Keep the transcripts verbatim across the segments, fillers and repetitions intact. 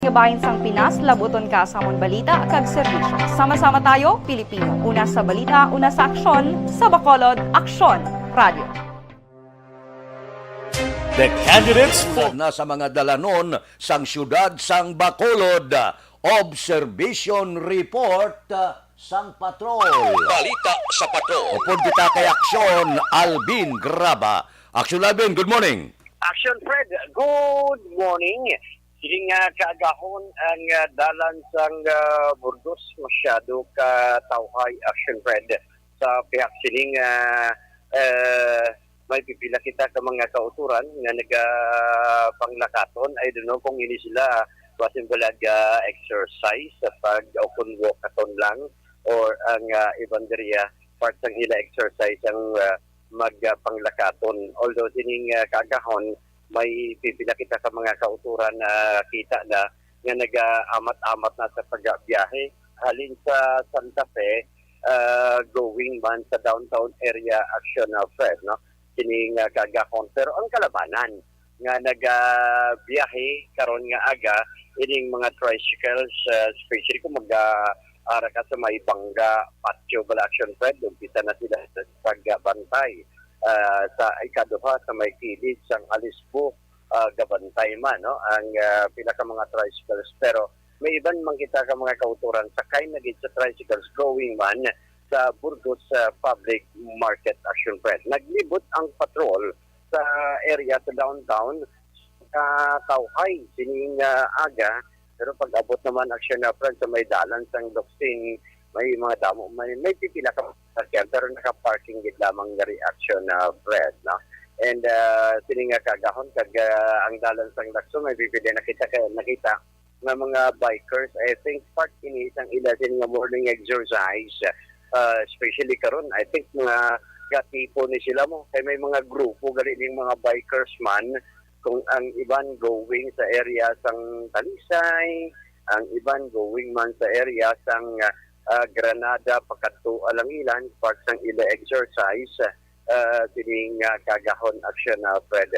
Bahin sang Pinas, labuton ka sa amon balita kag serbisyo. Sama-sama tayo, Pilipino. Una sa balita, una sa aksyon, sa Bacolod, Aksyon Radio. The candidates for na sa mga dalanon sang siyudad sang Bacolod. Observation report, uh, sang patrol. Balita sa patrol. Upod kita kay Aksyon Alvin Graba. Aksyon Alvin, good morning. Action Fred, good morning. Sige nga kaagahon ang, ah, dalan sang, ah, Burgos masyado ka tawhay, Action Fred. Sa pihak sining, ah, eh, may pipila kita ka mga kauturan nga nagapanglakaton. I don't know kung ini sila basin balag, ah, exercise sa pag o kung walkathon lang or ang, ah, iban diriya part sang ila exercise ang, ah, magpanglakaton. Although sining, ah, kaagahon, may pipila kita ka mga kauturan na kita na nga nagaamat-amat na sa pagbiyahe halin sa Santa Fe, ah, going man sa downtown area, Action, ah, Fred, no? Kini nga kaagahon. Pero ang kalabanan nga nagabiyahe karon nga aga, ining mga tricycles, ah, especially kung mag, ah, ara ka sa may Bangga, Patio bala, Action Fred, umpisa na sila sa pagbantay, ah, sa ikaduha sa may kilid sang Alisbo, ah, gabantay man, no, ang, ah, pila ka mga tricycles. Pero may iban man kita ka mga kauturan sakay na gid sa tricycles going man sa Burgos, ah, Public Market, Action Fred. Naglibot ang patrol sa area sa downtown, sa Kauhay, sining, ah, aga. Pero pag-abot naman, Action, ah, Fred, sa may dalan sang Locsin, may mga damo, may, may pipila ka sasakyan, pero naka-parking gid lamang nga reaction na, Fred, no? And, ah, sini nga kaagahon, kag, ah, ang dalan sang Locsin, may pipila nakita, kay nakita nga mga bikers. I think part ini sang ila sini nga morning exercise, ah, especially karon. I think mga gatipo ni sila mo, kay may mga grupo gali ning mga bikers man, kung ang iban going sa area sang Talisay, ang iban going man sa area sang, ah, Granada pakadto Alangilan, part sang ila exercise, ah, sining, ah, kaagahon, Action, ah, Fred.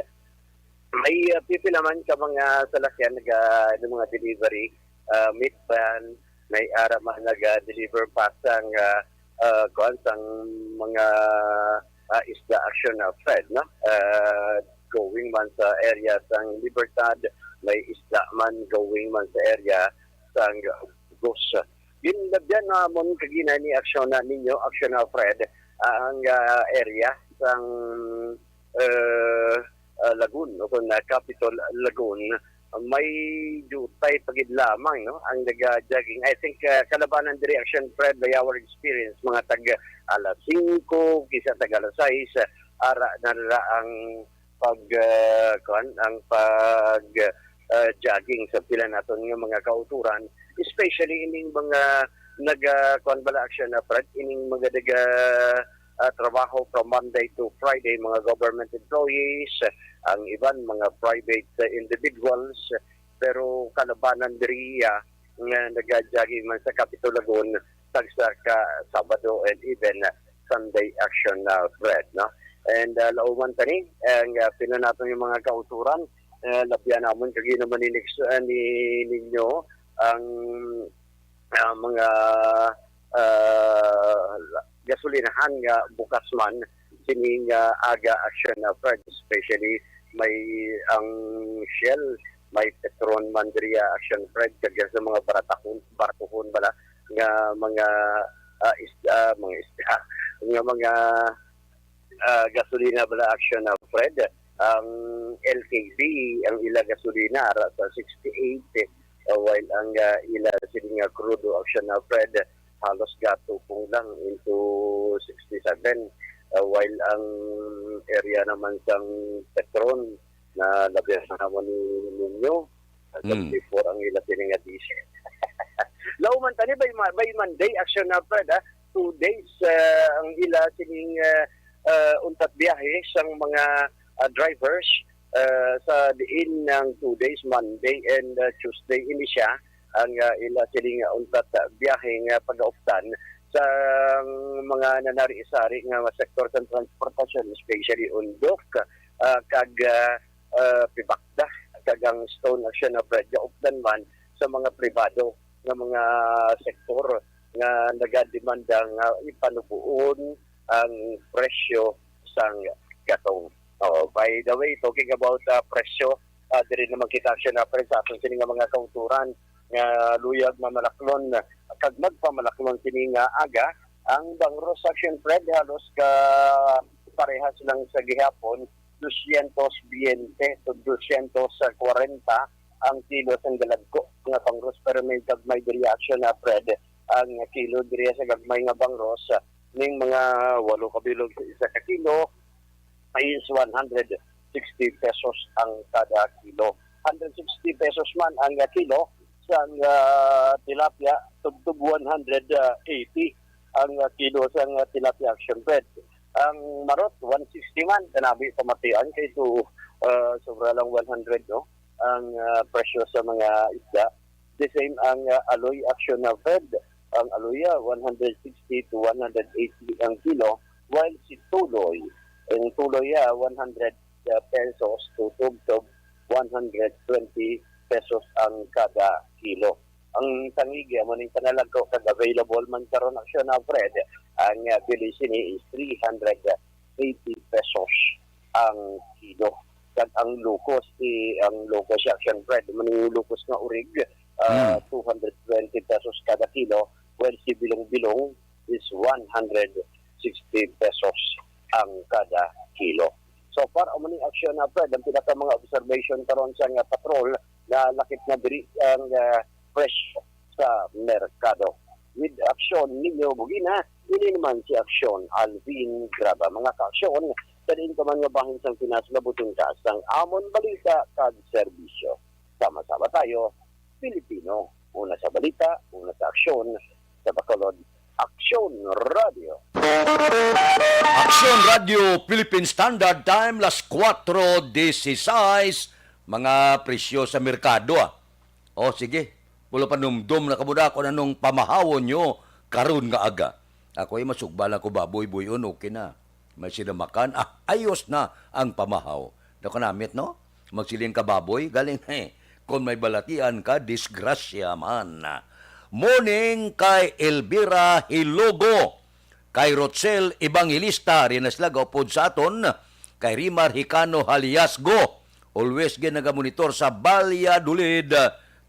May, ah, pipila man ka mga salakyan naga, ng mga delivery, ah, meat van, may ara man naga-deliver pa sang, ah, ah, kuan, sang mga, ah, isda, Action, ah, Fred, no? Ah, going man sa area sang Libertad, may isda man going man sa area sang Burgos. Ginlabyan namon kagina ni Action na ninyo, Action na, Fred, ang, ah, area sang, eh, ah, Lagun, o kung, ah, Capitol Lagun, may diutay pa gid lamang, no, ang naga-jogging. I think, ah, kalabanan diri, Action Fred, by our experience, mga tag alas singko, kisa tag alas sais, ara na nila ang pag, ah, kuan, ang pag, ah, jogging sa pila naton nga mga kauturan, especially ining mga naga, kuan bala, Action na, Fred, ining mga naga, ah, trabaho from Monday to Friday, mga government employees, ang iban mga private, ah, individuals, pero kalabanan diri, ah, nga naga-jogging man sa Capitol Lagun, tagsa ka Sabado and even Sunday, Action na, Fred, no? And, ah, lauman tani, ang, ah, pila naton yung mga kauturan, ah, labyan namon kag naman ni, ni ninyo ang, ah, mga, ah, gasolinahan nga bukas man sining, ah, aga, Action na, Fred, especially may ang Shell, may Petron man diri, ah, Action Fred, kag sa mga baratahon, baratuhon bala nga mga, ah, is-, ah, mga isda, nga mga, ah, gasolina bala, Action na, Fred. Ang L K B, ang ila gasolina ara sa sixty-eight, ah, while ang, ah, ila sini nga crudo, Action na, Fred, halos gatupong lang into sixty-seven, ah, while ang area naman sang Petron na labi na naman ni ninyo, ah, Hmm. seventy-four ang ila sini nga diesel. Lauman tani by, Ma-, by Monday, Action na, Fred, ah, two days, ah, ang ila sining, ah, ah, untat biyahe sang mga, ah, drivers, ah, sa diin ang two days, Monday and, ah, Tuesday ini siya ang, ah, ila sining, ah, untat, ah, biyahe nga pagaupdan sa mga nanari-sari nga sektor sa transportasyon, especially Undok, ah, kag, ah, ah, Pibakda, kag ang Stone, Action na, Fred, gaupdan man sa mga pribado nga mga sektor nga nagademanda nga ipanuboon ang presyo sang gatong. Oh, by the way, talking about, ah, presyo, ah, diri naman kita, Action April, sa aton sini nga mga kauturan nga luyag mamalaklon kag magpamalaklon sini nga aga, ang bangros, Action Fred, halos ka parehas lang sa gihapon, dosyentos biyente to dosyentos kwarenta ang kilo sang galagko nga bangros, pero may gagmay diri, Action April, ang kilo diri sa gagmay nga bangros, ning mga walo ka bilog sa isa ka kilo is one hundred sixty pesos ang kada kilo. Hundred sixty pesos man ang, ah, kilo sang, ah, tilapia, tubtob one hundred eighty ang, ah, kilo sang, ah, tilapia, Action Fred. Ang marot, one sixty man, kanabi pamatian kay to, ah, sobra lang one hundred, no? Ang, ah, presyo sa mga isda. The same ang, ah, aloy, Action Fred. Ang aloya, one hundred sixty to one hundred eighty ang kilo, while si tuloy, ang tuloy, ah, one hundred pesos to tubtob one hundred twenty pesos ang kada kilo. Ang tangigi amo ning panalagko kag available man karon, Action Fred, ang, ah, bili sini is three hundred eighty pesos ang kilo. Kag ang locust, i-, ang locust, Action Fred, amo ning locust nga urig, ah, Hmm. two hundred twenty pesos kada kilo, while si bilong-bilong is one hundred sixty pesos ang kada kilo. So far, amo ning, Action Fred, ang pinaka mga observation karon sa nga patrol nga lakip na diri ang, ah, presyo sa merkado. With Action, Nino Bugina, ini naman si Action, Alvin Graba. Mga ka-Action, sa diin ka man nga bahin sang Pinas, labuton ka sang amon balita kag serbisyo. Sama-sama tayo, Pilipino. Una sa balita, una sa aksyon, sa Bacolod, Aksyon Radio. Aksyon Radio Philippine Standard Time, las kuwatro dieciséis. Mga presyo sa merkado, ah. O, sige. Pulo panumdom na kamo na kung anong pamahawon nyo karon nga aga. Ako'y masugba lang ko baboy, buyon, okay na. May sinamakan, ah, ayos na ang pamahaw. Nakanamit, no? Magsiling ka baboy, galing, eh, kung may balatian ka, disgrasya man. Morning kay Elvira Hilogo, kay Rochelle Evangelista, rin na sila gaupod sa aton, kay Rimar Hicano Haliasgo, always gid nagamonitor sa Valladolid,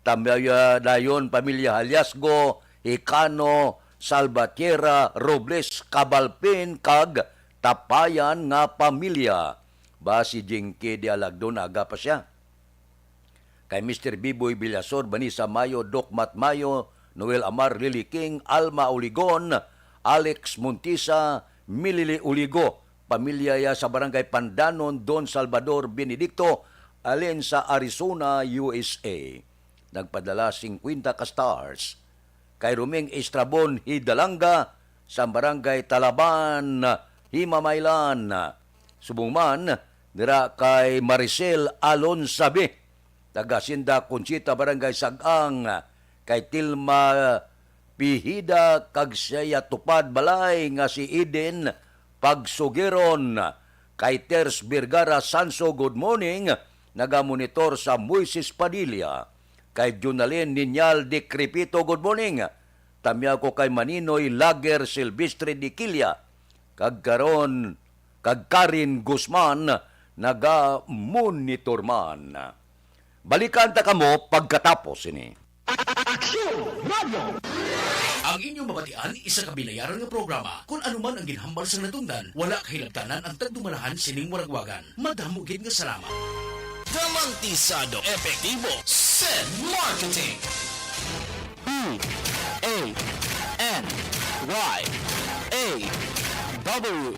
tamya dayon pamilya Haliasgo, Hicano, Salvatierra, Robles, Cabalpin, kag Tapayan nga pamilya. Ba si Jinky Dialagdon, aga pa siya. Kay Mister Biboy Villasor, Vanessa Mayo, Doc Matt Mayo, Noel Amar, Lily King, Alma Uligon, Alex Montisa, Milili Uligo, pamilya ya sa Barangay Pandanon, Don Salvador Benedicto, alin sa Arizona, U S A. Nagpadala singkwenta ka stars. Kay Roming Estrabon Hidalanga, sa Barangay Talaban, Himamaylan. Subong man, dira kay Maricel Alonsabe, taga Hacienda Conchita, Barangay Sag-ang, kay Tilma Pihida kag siya tupad balay nga si Eden Pagsugiron, kay Ters Vergara Sanso, good morning, nagamonitor sa Moises Padilla, kay Junalyn Niñal Decrepito, good morning, tamyaw ko kay Maninoy Lager Silvestre Diquilla, kag karon, kag Karen Guzman, naga-monitor man. Balikan ta kamo pagkatapos sini. Aksyon Radio. Ang inyong mabatian, isa ka binayaran nga programa. Kung ano man ang ginhambal sang natungdan, wala kahilabtanan ang tagdumalahan sining waragwagan. Madamo gid nga salamat. Garantisado epektibo, Sen Marketing. B A N Y A W.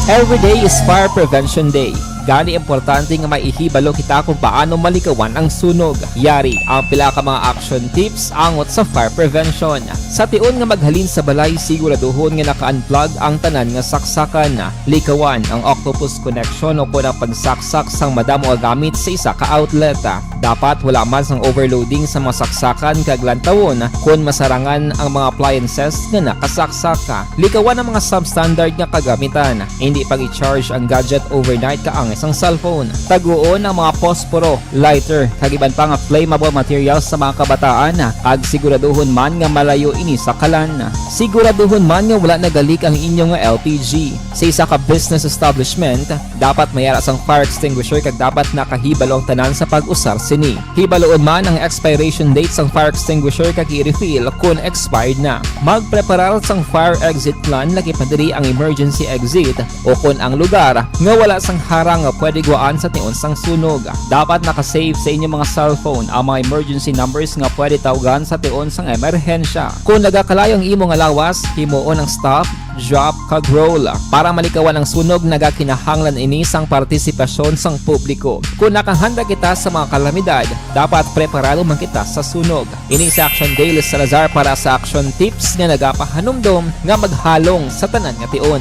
Every day is Fire Prevention Day. Gani, importante nga maihibalo kita kung paano malikawan ang sunog. Yari ang pila ka mga action tips angot sa fire prevention. Sa tion nga maghalin sa balay, siguraduhon nga naka-unplug ang tanan nga saksakan. Likawan ang octopus connection o kon ang pagsaksak sang madamo nga gamit sa isa ka outlet. Dapat wala man sang overloading sa mga saksakan kag lantawon kon masarangan ang mga appliances nga nakasaksak. Likawan ang mga substandard nga kagamitan. Indi pag-i-charge ang gadget overnight kaangay sang cellphone. Taguon ang mga posporo, lighter, kag iban pa nga flammable materials sa mga kabataan, kag siguraduhon man nga malayo ini sa kalan. Siguraduhon man nga wala nagalik ang inyo nga L P G. Sa isa ka business establishment, dapat may ara sang fire extinguisher kag dapat nakahibalo ang tanan sa pag-usar sini. Hibaloon man ang expiration date sang fire extinguisher kag i-refill kon expired na. Magpreparar sang fire exit plan, lakip na diri ang emergency exit, o kon ang lugar nga wala sang harang nga pwede gwaan sa tion sang sunog. Dapat naka-save sa inyo mga cellphone ang mga emergency numbers nga pwede tawgan sa tion sang emerhensya. Kon nagakalayo ang imo nga lawas, himuon ang stop, drop, kag roll. Para malikawan ang sunog, nagakinahanglan ini sang partisipasyon sang publiko. Kon nakahanda kita sa mga kalamidad, dapat preparado man kita sa sunog. Ini si Action Dale Salazar para sa Action Tips nga nagapahanumdom nga maghalong sa tanan nga tion.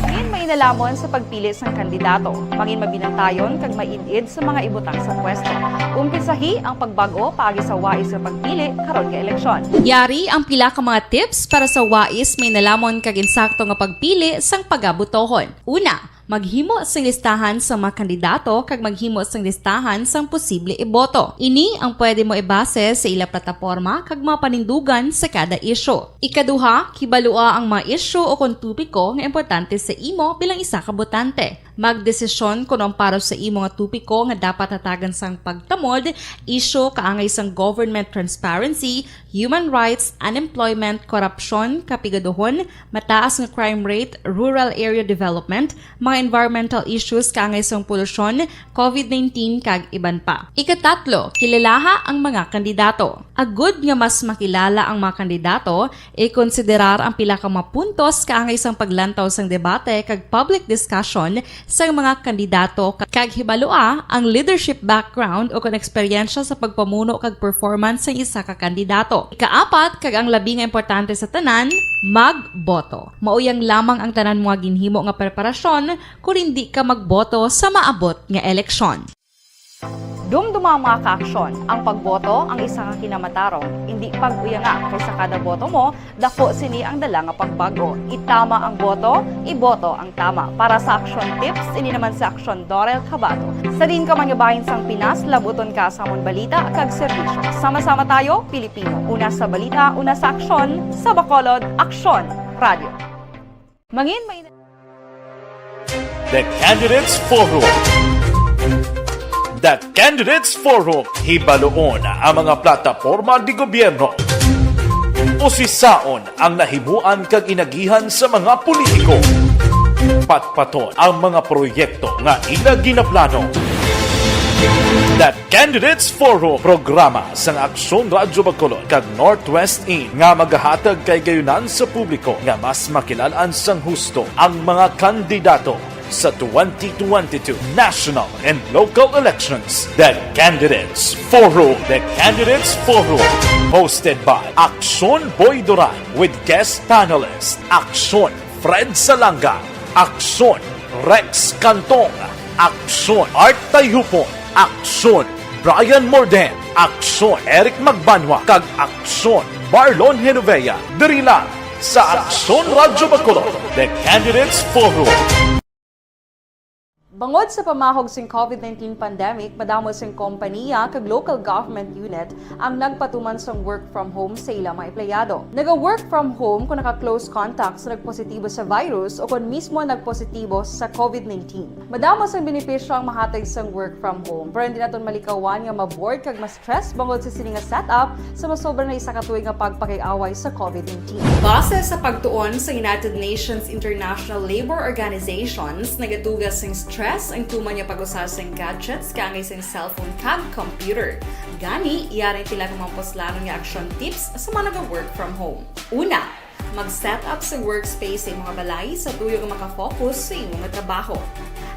Mangin mainalamon sa pagpili sang kandidato. Mangin mabinantayon kag maid-id sa mga ibutang sa pwesto. Umpisahi ang pagbag-o paagi sa wais nga pagpili karon nga eleksyon. Yari ang pila ka mga tips para sa wais, mainalamon kag insakto nga pagpili sang pagabotohon. Una, maghimo sing listahan sa mga kandidato kag maghimo sing listahan sang posible iboto. Ini ang pwede mo ibase sa ila plataporma kag mga panindugan sa kada isyu. Ikaduha, kibalua ang mga isyu o kon topiko nga importante sa imo bilang isa ka botante. Magdesisyon kon ang para sa imo nga topiko nga dapat hatagan sang pagtamod, isyu kaangay sang government transparency, human rights, unemployment, korupsyon, kapigaduhon, mataas nga crime rate, rural area development, mga environmental issues kaangay sang polusyon, covid nineteen, kag iban pa. Ikatatlo, kilalaha ang mga kandidato. Agud nga mas makilala ang mga kandidato, ikonsiderar ang pila ka mga puntos kaangay sang paglantaw sang debate kag public discussion sang mga kandidato, kag hibalua ang leadership background o kon eksperyensya sa pagpamuno kag performance sang isa ka kandidato. Ikaapat, kag ang labi nga importante sa tanan, magboto. Mao yang lamang ang tanan mo nga ginhimo nga preparasyon kon indi ka magboto sa maabot nga eleksyon. Dumduma ang mga kaaksyon. Ang pagboto ang isa ka kinamatarong. Indi pag-uyanga, kay sa kada boto mo, dako sini ang dala nga pagbag-o. Itama ang boto, iboto ang tama. Para sa Action Tips, ini naman si Action Dorel Cabato. Sa diin ka man nga bahin sang Pinas, labuton ka sa amon balita kag serbisyo. Sama-sama tayo, Pilipino. Una sa balita, una sa aksyon, sa Bacolod, Aksyon Radio. Mangin may The Candidates Forum. The Candidates Forum. Hibaluon ang mga plataporma di gobyerno. Usisaon ang nahimuan kag inagihan sa mga politiko. Patpaton ang mga proyekto nga ila ginaplano. The Candidates Forum, programa sang Aksyon Radyo Bacolod kag Northwest In nga magahatag kay gayunan sa publiko nga mas makilal-an sang husto ang mga kandidato sa twenty twenty-two national and local elections. The Candidates Forum. The Candidates Forum, hosted by Aksyon Boy Duran with guest panelist Aksyon Fred Salanga, Aksyon Rex Cantong, Aksyon Art Tayhupon, Aksyon Brian Morden, Aksyon Eric Magbanwa, kag Aksyon Marlon Genovea, diri lang sa Aksyon Radyo Bacolod, The Candidates Forum. Bangod sa pamahog sing covid nineteen pandemic, madamo sing kompaniya kag local government unit ang nagpatuman sang work from home sa ila mga empleyado. Naga-work from home kung naka-close contact sa nagpositibo sa virus o kon mismo nagpositibo sa covid nineteen. Madamo sang benepisyo ang mahatag sang work from home, pero hindi naton malikawan nga ma-bored kag ma-stress bangod sa sini nga setup sa masobra na isa ka tuig nga pagpakig-away sa covid nineteen. Base sa pagtuon sa United Nations International Labour Organizations, nagatuga sing stress ang tuman nga pag-usa sing gadgets kaangay sing cellphone kag computer. Gani, yari ang pila ka mga puslanon nga action tips sa mga naga-work from home. Una, Mag-set up sa workspace sa imong balay sa tuyo nga makafocus sa imong trabaho.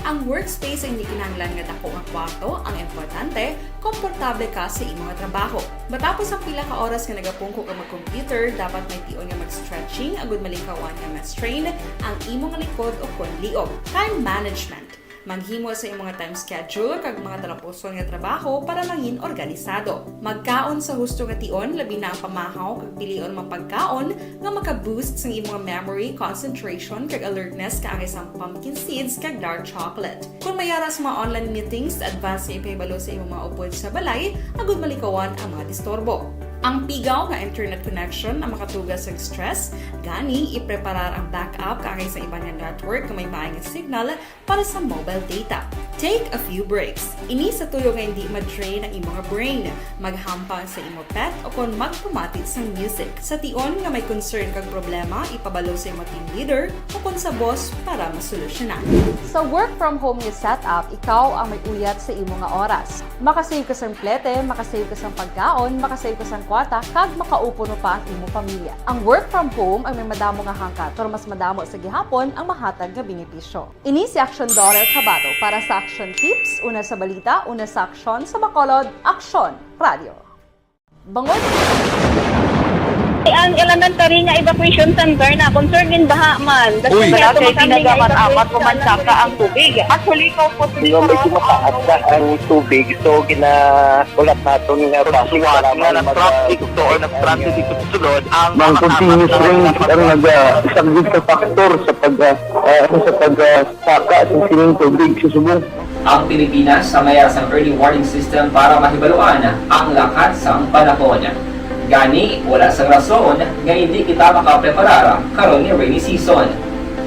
Ang workspace ay hindi kinahanglan nga dako nga kwarto, ang importante, komportable ka sa imong trabaho. Matapos ang pila ka oras nga nagapungko ka mag-computer, dapat may tion nga mag-stretching agud malikawan nga ma-strain ang imong likod o kon liog. Time management. Maghimo sa imong time schedule kag mga talapuson nga trabaho para mangin organisado. Magkaon sa husto nga tion, labi na ang pamahaw kag pilion mga pagkaon nga maka-boost sang imong memory, concentration, kag alertness kaangay sang pumpkin seeds kag dark chocolate. Kung may ara sa mga online meetings, advance nga ipahibalo sa imong mga upod sa balay agud malikawan ang mga disturbo. Ang pigaw nga internet connection ang makatuga sa stress, gani ipreparar ang backup kaangay sa iban nga network nga may maayong signal para sa mobile data. Take a few breaks. Ini sa tuyo nga hindi ma-drain ang imong brain. Maghampang sa imo pet o kon magpamati sang music. Sa tion nga may concern kag problema, ipabalo sa imo team leader o kon sa boss para masolusyonan. Sa work from home nga setup, ikaw ang may uyat sa imo nga oras. Makasave ka sang plete, makasave ka sang pagkaon, makasave ka sang kwarta, kag makaupo pa ang imo pamilya. Ang work from home ang may madamo nga hangkat, pero mas madamo sa gihapon ang mahatag nga benepisyo. Ini si Action Daughter Kabato para sa Action Tips, una sa balita, una sa aksyon, sa Bacolod, Aksyon Radio. Bangod. Ang elementary nga evacuation center na concern gid baha man. Uy. Wala kay ginagamit-amat, kumansaka ang tubig. Actually, ikaw po, medyo mataas na ang tubig, so ginahulat naton nga traffic nga nag-traffic to or nag-transit dito sa sulod ang continuous rain ang nag-, ah, isang big factor sa pag, ah, ah, sa pag, ah, saka sa sining tubig sa subong. Ang Pilipinas sa may sang early warning system para mahibaluan ang lakat sang panahon. Gani, wala sang rason nga hindi kita makapreparar karon ni rainy season.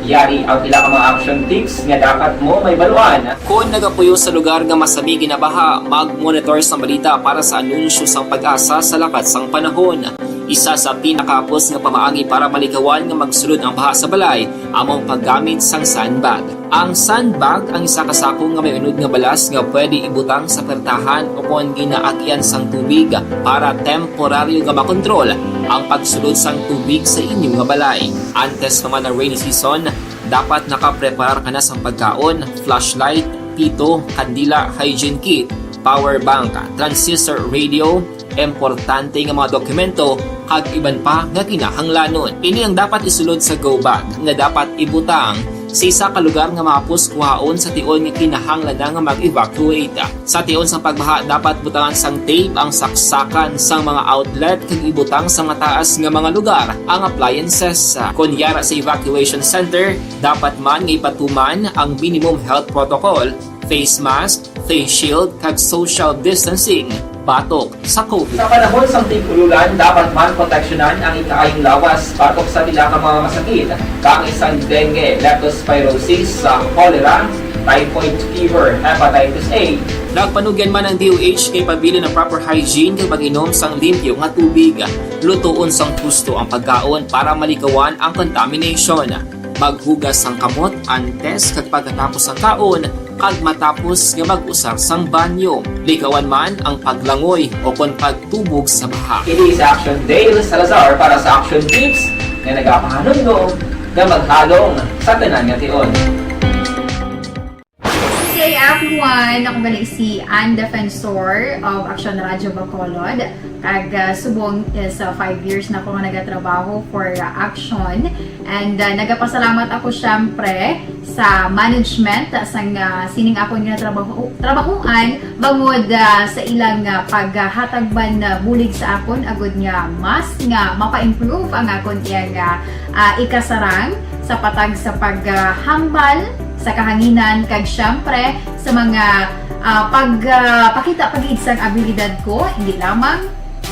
Yari ang pila ka mga action tips nga dapat mo mahibaluan. Kon nagapuyo sa lugar nga masami ginabaha, mag-monitor sa balita para sa anunsyo sang PAGASA sa lakat sang panahon. Isa sa pinakahapos nga pamaagi para malikawan nga magsulod ang baha sa balay amo ang paggamit sang sandbag. Ang sandbag ang isa ka sako nga may unod nga balas nga pwede ibutang sa pertahan o kon ginaagian sang tubig para temporaryo nga makontrol ang pagsulod sang tubig sa inyo nga balay. Antes pa man ang rainy season, dapat nakapreparar ka na sang pagkaon, flashlight, pito, kandila, hygiene kit, power bank, transistor radio, importante nga mga dokumento, kag iban pa nga kinahanglanon. Ini ang dapat isulod sa go bag nga dapat ibutang sa isa ka lugar nga mahapos kuhaon sa tion nga kinahanglan na nga mag-evacuate. Sa tion sang pagbaha, dapat butangan sang tape ang saksakan sang mga outlet kag ibutang sa mataas nga mga lugar ang appliances. Kon yara sa evacuation center, dapat man nga ipatuman ang minimum health protocol, face mask, face shield, kag social distancing batok sa COVID. Sa panahon sang tig-ululan, dapat man proteksyonan ang ikaayong lawas batok sa pila ka mga masakit, kaangay sang dengue, leptospirosis, sa cholera, typhoid fever, hepatitis A. Nagpanugyan man ang D O H nga ipabilin ang proper hygiene kag pag-inom sang limpyo nga tubig. Lutoon sang husto ang pagkaon para malikawan ang contamination. Maghugas sang kamot antes kag pagkatapos sang kaon, kag matapos nga mag-usar sang banyo. Likawan man ang paglangoy o kon pagtubog sa baha. Ini si Action Dale Salazar para sa Action Tips nga nagapahanumdom nga maghalong sa tanan nga tion. Good day, everyone! Ako gali si Ann Defensor of Action Radio Bacolod. Kag, ah, subong is, ah, five years na ako nga nagatrabaho for, ah, Action. And, ah, nagapasalamat ako, syempre, sa management, ah, sang, ah, sining akon nga trabaho, trabahoan, bangod, ah, sa ilang, ah, paghatag man, ah, bulig sa akon, agud nga mas nga mapa-improve ang akon iyang, ah, ah, ikasarang sa patag sa paghambal sa kahanginan, kag syempre sa mga, ah, pag, ah, pakita pa gid sang abilidad ko, hindi lamang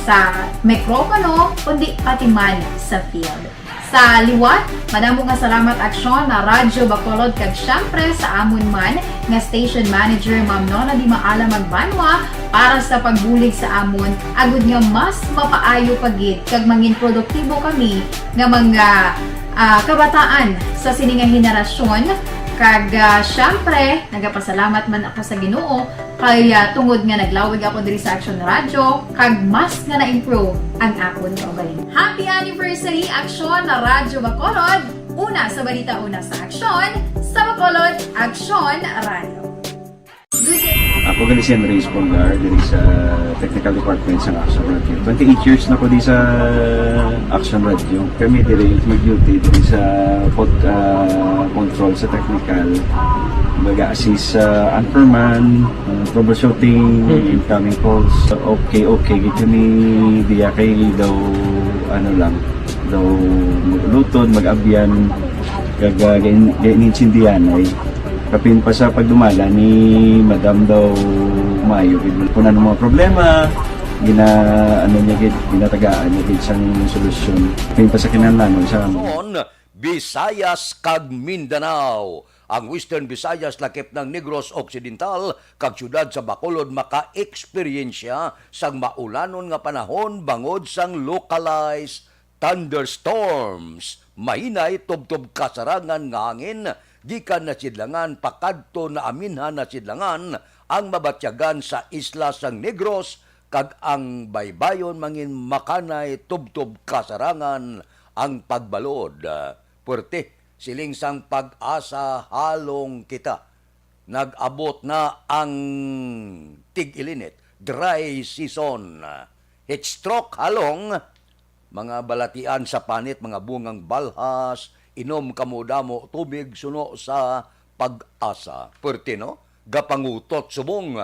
sa mikropono, kundi pati man sa field. Sa liwat, madamo nga salamat, Aksyon, na Radyo Bacolod, kag syempre sa amon man nga station manager, Ma'am Nona Di Maala Magbanwa, para sa pagbulig sa amon, agud nga mas mapaayo pa gid kag mangin produktibo kami nga mga, ah, kabataan sa sini nga henerasyon, Kag, ah, syempre, nagapasalamat man ako sa Ginoo kay, ah, tungod nga naglawig ako diri sa Action Radio, kag mas nga na-improve ang akon kaugalingon. Happy anniversary, Action Radio Bacolod! Una sa balita, una sa aksyon, sa Bacolod, Action Radio. Good day. Ako gani si Andres Polgar, diri sa Technical Department sa Action Radio. Twenty-eight years na ko di sa Action Radio. Kami diri mag-duty diri sa pod, ah, control sa technical. Mag-assist sa anchorman, ah, troubleshooting, incoming calls. Okay, okay, gid kami diya kay daw, ano lang, daw maglutod, mag-abyan, kag, ah, gain-, gainintindihan ay kapin pa sa pagdumala ni Madam daw maayo gid. Kung ano mga problema, gina-, ano niya gid, ginatagaan niya gid sang solusyon. Kapin pa sa kinahanglanon sa amon. Luzon, Visayas kag Mindanao. Ang Western Visayas, lakip ng Negros Occidental, kag siyudad sa Bacolod maka-eksperyensya sang maulanon nga panahon bangod sang localized thunderstorms. Mahinay tubtob kasarangan nga hangin gikan nasidlangan pakadto naaminhan nasidlangan ang mabatyagan sa isla sang Negros, kag ang baybayon mangin makanay tubtob kasarangan ang pagbalod. Puwerte, siling sang PAGASA, halong kita. Nag-abot na ang tig-ilinit, dry season. Heat stroke, halong, mga balatian sa panit, mga bungang balhas, inom kamo damo tubig suno sa PAGASA. Puwerte, no? Gapangutot subong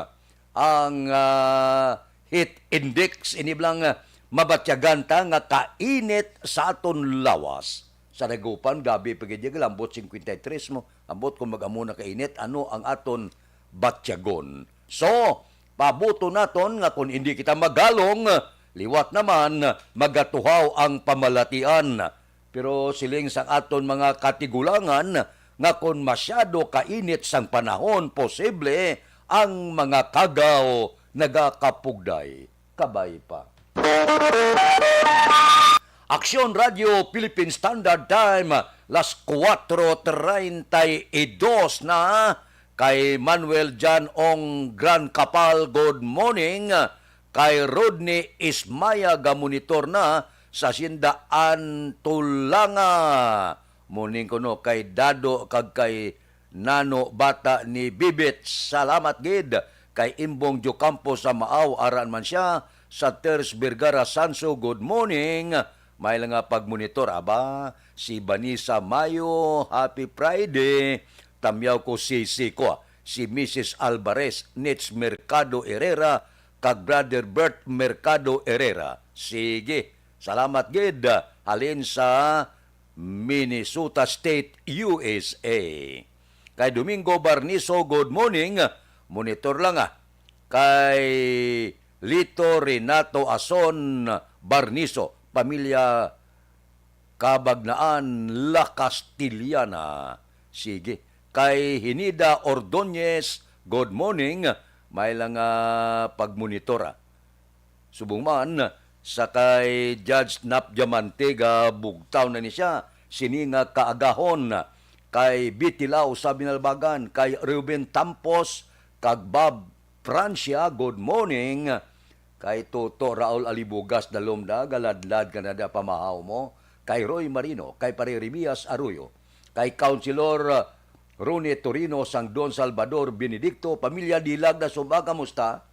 ang, ah, heat index, ini bala nga mabatyagan ta nga kainit sa aton lawas. Sa Dagupan, gabi pa gid, lambot cincuenta y tres mo. Ambot kung mag-amo na kainit, ano ang aton batyagon? So, pabuto naton nga kung hindi kita magalong, liwat naman, magatuhaw ang pamalatian. Pero siling sang aton mga katigulangan nga kon masyado kainit sang panahon, posible ang mga kagaw nagakapugday. Kabay pa. Aksyon Radio Philippine Standard Time, las cuatro treinta y dos na. Kay Manuel John Ong Gran Kapal, good morning. Kay Rodney Ismaya, ga monitor na sa Sinda Antulanga. Morning kuno kay Dado kag kay Nano Bata ni Bibit. Salamat gid kay Imbong Diocampo sa Maaw, aran man sia sa Ters Vergara Sanso. Good morning. May lang nga pagmonitor, aba, si Vanessa Mayo, happy Friday. Tamyaw ko si Siko, si Missus Alvarez, Nits Mercado Herrera, kag Brother Bert Mercado Herrera. Sige, salamat gid, halin sa Minnesota State, U S A. Kay Domingo Barniso, good morning. Monitor lang, ah. Kay Lito Renato Ason Barniso, pamilya Kabagnaan, La Castellana. Sige. Kay Hinida Ordonez, good morning. May lang, ah, pagmonitor, ah. Subong man sa kay Judge Nap Diamante, ga bugtaw na ni siya sini nga kaagahon. Kay Bitilaw sa Binalbagan, kay Ruben Tampos, kag Bob Francia, good morning. Kay Toto Raul Alibugas, dalom da, galadlad ka na da pamahaw mo. Kay Roy Marino, kay Pare Remias Arroyo, kay Councilor, uh, Ronnie Torino, sang Don Salvador Benedicto, pamilya Dilag na sumba, kamusta?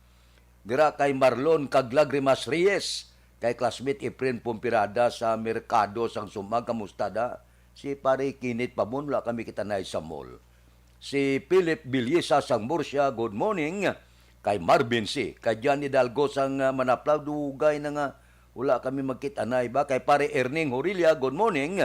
Dira kay Marlon kag Lagrimas Reyes, kay classmate Efren Pompirada sa merkado sang sumba, kamusta da? Si Pare Kinit Pabon, wala kami kita na sa mall. Si Philip Bilyesa sang Murcia, good morning. Kay Marvin C. Kay John Hidalgo sang, ah, Manaplaw, dugay na nga wala kami magkit-anay ba. Kay Pare Erning Horilla, good morning.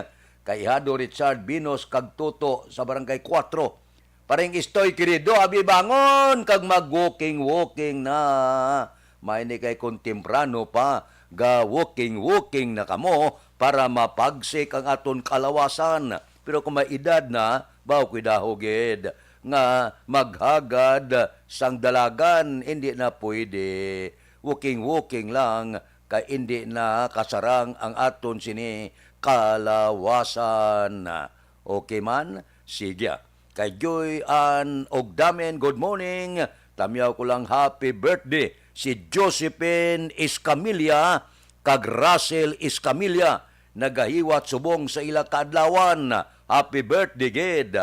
Kay Ihado Richard Binos kag Toto sa Barangay Kuwatro. Paring Istoy, querido, abi bangon kag mag-walking-walking na. May ni kay kung temprano pa, ga-walking-walking na kamo para mapagsik ang aton kalawasan. Pero kung may edad na, baw, kuidaho gid nga maghagad sang dalagan, hindi na pwede. Walking-walking lang, kay hindi na kasarang ang aton sini kalawasan. Okay man? Sige. Kay Joy Ann Ogdamen, good morning. Tamyaw ko lang, happy birthday si Josephine Escamilla kag Russell Escamilla, nagahiwat subong sa ila kaadlawan. Happy birthday gid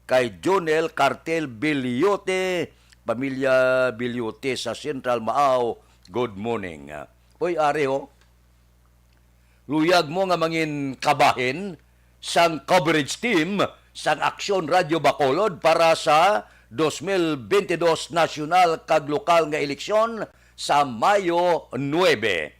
kay Jonel Cartel Biliote, pamilya Biliote sa Central Maaw. Good morning. Oy, ari ho, luyag mo nga mangin kabahin sang coverage team sang Aksyon Radyo Bacolod para sa dos mil bentidós nasyonal kag lokal nga eleksyon sa Mayo nuebe.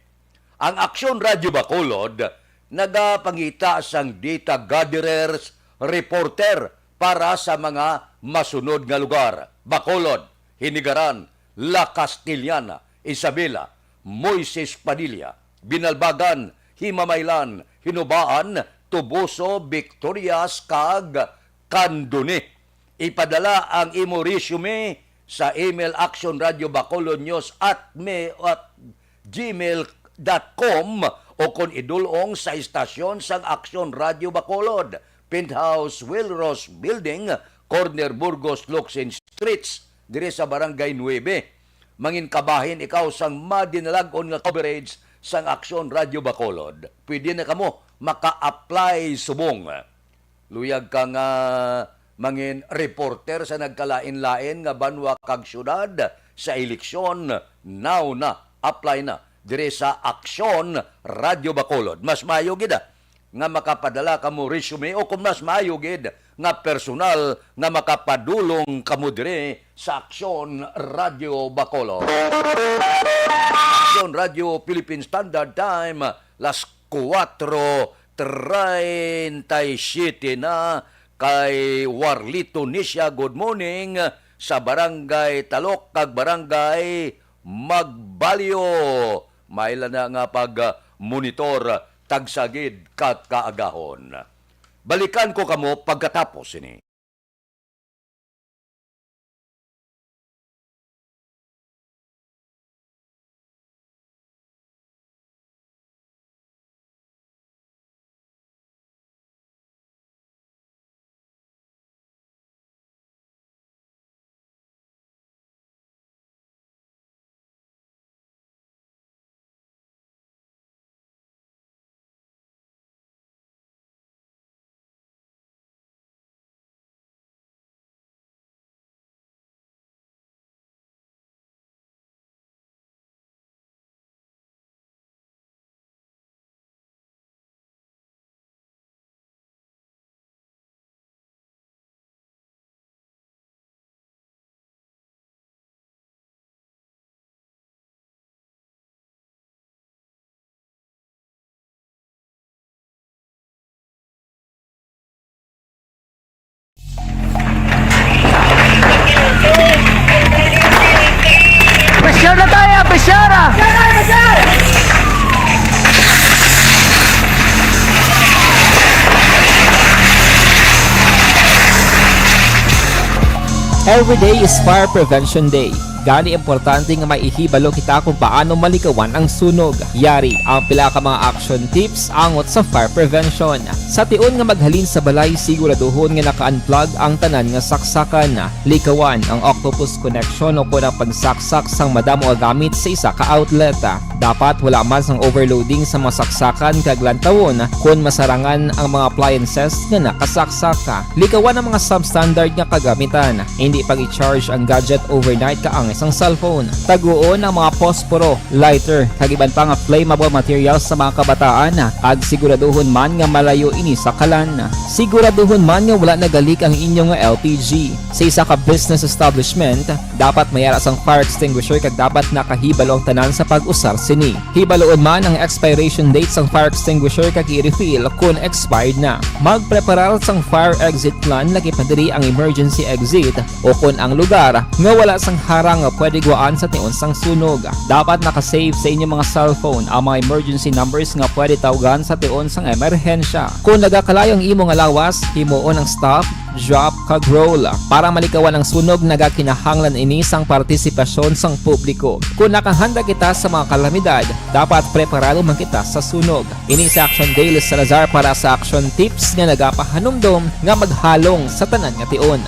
Ang Aksyon Radyo Bacolod nagapangita sang data gatherers, reporter para sa mga masunod nga lugar: Bacolod, Hinigaran, La Castellana, Isabela, Moises Padilla, Binalbagan, Himamaylan, Hinubaan, Toboso, Victorias, kag Candoni. Ipadala ang imo resume sa email action radio bacolod news at me at gmail dot com o kon idul-ong sa istasyon sang Aksyon Radio Bacolod, Penthouse Wilros Building, corner Burgos Locsin Streets, diri sa Barangay nuebe. Mangin kabahin ikaw sang madinalag-on nga coverage sang Aksyon Radio Bacolod. Pwede na kamo maka-apply subong. Luyag ka nga mangin reporter sa nagkalain-lain nga banwa kag syudad sa eleksyon. Now na, apply na diri sa Aksyon Radio Bacolod. Mas maayo gid, ah, nga makapadala kamo resume, o kung mas maayo gid nga personal nga makapadulong kamo diri sa Aksyon Radio Bacolod. Aksyon Radio Philippine Standard Time, las kuwatro treinta y siete na. Kay Warlito Nisha, good morning, sa Barangay Talok kag Barangay Magbalyo. Maila na nga pag-monitor, tagsagid kat kaagahon. Balikan ko kamo pagkatapos sini. Pressure na tayo, pressure! Every day is Fire Prevention Day. Gani, importante nga may ihibalo kita kung paano malikawan ang sunog. Yari ang pila ka mga action tips angot sa fire prevention. Sa tion nga maghalin sa balay, siguraduhon nga naka-unplug ang tanan nga saksakan. Likawan ang octopus connection o kon ang pagsaksak sang madamo nga gamit sa isa ka outlet. Dapat wala man sang overloading sa mga saksakan kag lantawon kon masarangan ang mga appliances nga nakasaksak. Likawan ang mga substandard nga kagamitan. Indi pag-i-charge ang gadget overnight kaangay sang cellphone. Taguon ang mga posporo, lighter, kag iban pa nga flammable materials sa mga kabataan, kag siguraduhon man nga malayo ini sa kalan. Siguraduhon man nga wala nagalik ang inyo nga L P G. Sa isa ka business establishment, dapat may ara sang fire extinguisher kag dapat nakahibalo ang tanan sa pag-usar sini. Hibaluon man ang expiration date sang fire extinguisher kag i-refill kon expired na. Magpreparar sang fire exit plan, lakip na diri ang emergency exit o kon ang lugar nga wala sang harang nga pwede gwaan sa tion sang sunog. Dapat naka-save sa inyo mga cellphone ang mga emergency numbers nga pwede tawgan sa tion sang emerhensya. Kung nagakalayo ang imo nga lawas, himuon ang stop, drop, kag roll. Para malikawan ang sunog, nagakinahanglan ini sang partisipasyon sang publiko. Kung nakahanda kita sa mga kalamidad, dapat preparado man kita sa sunog. Ini si Action Dale Salazar para sa Action Tips nga nagapahanumdom nga maghalong sa tanan nga tion.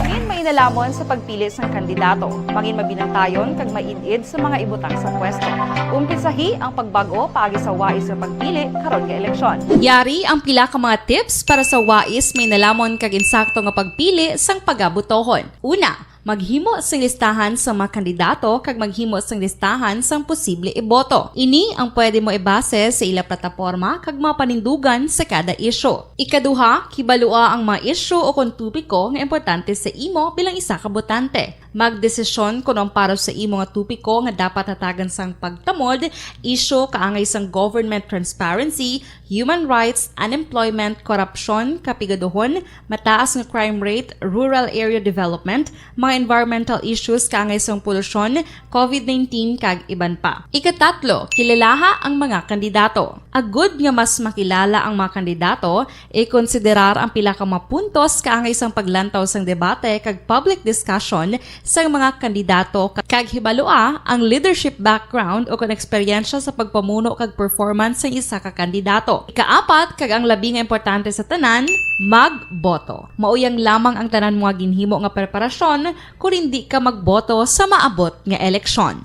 Mangin mainalomon sa pagpili sang kandidato. Mangin mabinantayon kag maid-id sa mga ibutang sa pwesto. Umpisahi ang pagbag-o paagi sa wais nga pagpili karon nga eleksyon. Yari ang pila ka mga tips para sa wais, mainalomon kag insakto nga pagpili sang pagabotohon. Una, maghimo sing listahan sa mga kandidato kag maghimo sing listahan sang posible iboto. Ini ang pwede mo ibase sa ila plataporma kag mga panindugan sa kada isyu. Ikaduha, kibalua ang mga isyu o kon topiko nga importante sa imo bilang isa ka botante. Magdesisyon kon ang para sa imo nga topiko nga dapat hatagan sang pagtamod, isyu kaangay sang government transparency, human rights, unemployment, korupsyon, kapigaduhon, mataas nga crime rate, rural area development, mga environmental issues kaangay sang polusyon, covid nineteen, kag iban pa. Ikatatlo, kilalaha ang mga kandidato. Agud nga mas makilala ang mga kandidato, ikonsiderar ang pila ka mga puntos kaangay sang paglantaw sang debate kag public discussion sang mga kandidato, kag hibalua ang leadership background o kon eksperyensya sa pagpamuno kag performance sang isa ka kandidato. Ikaapat, kag ang labi nga importante sa tanan, magboto. Mao yang lamang ang tanan mo nga ginhimo nga preparasyon kon indi ka magboto sa maabot nga eleksyon.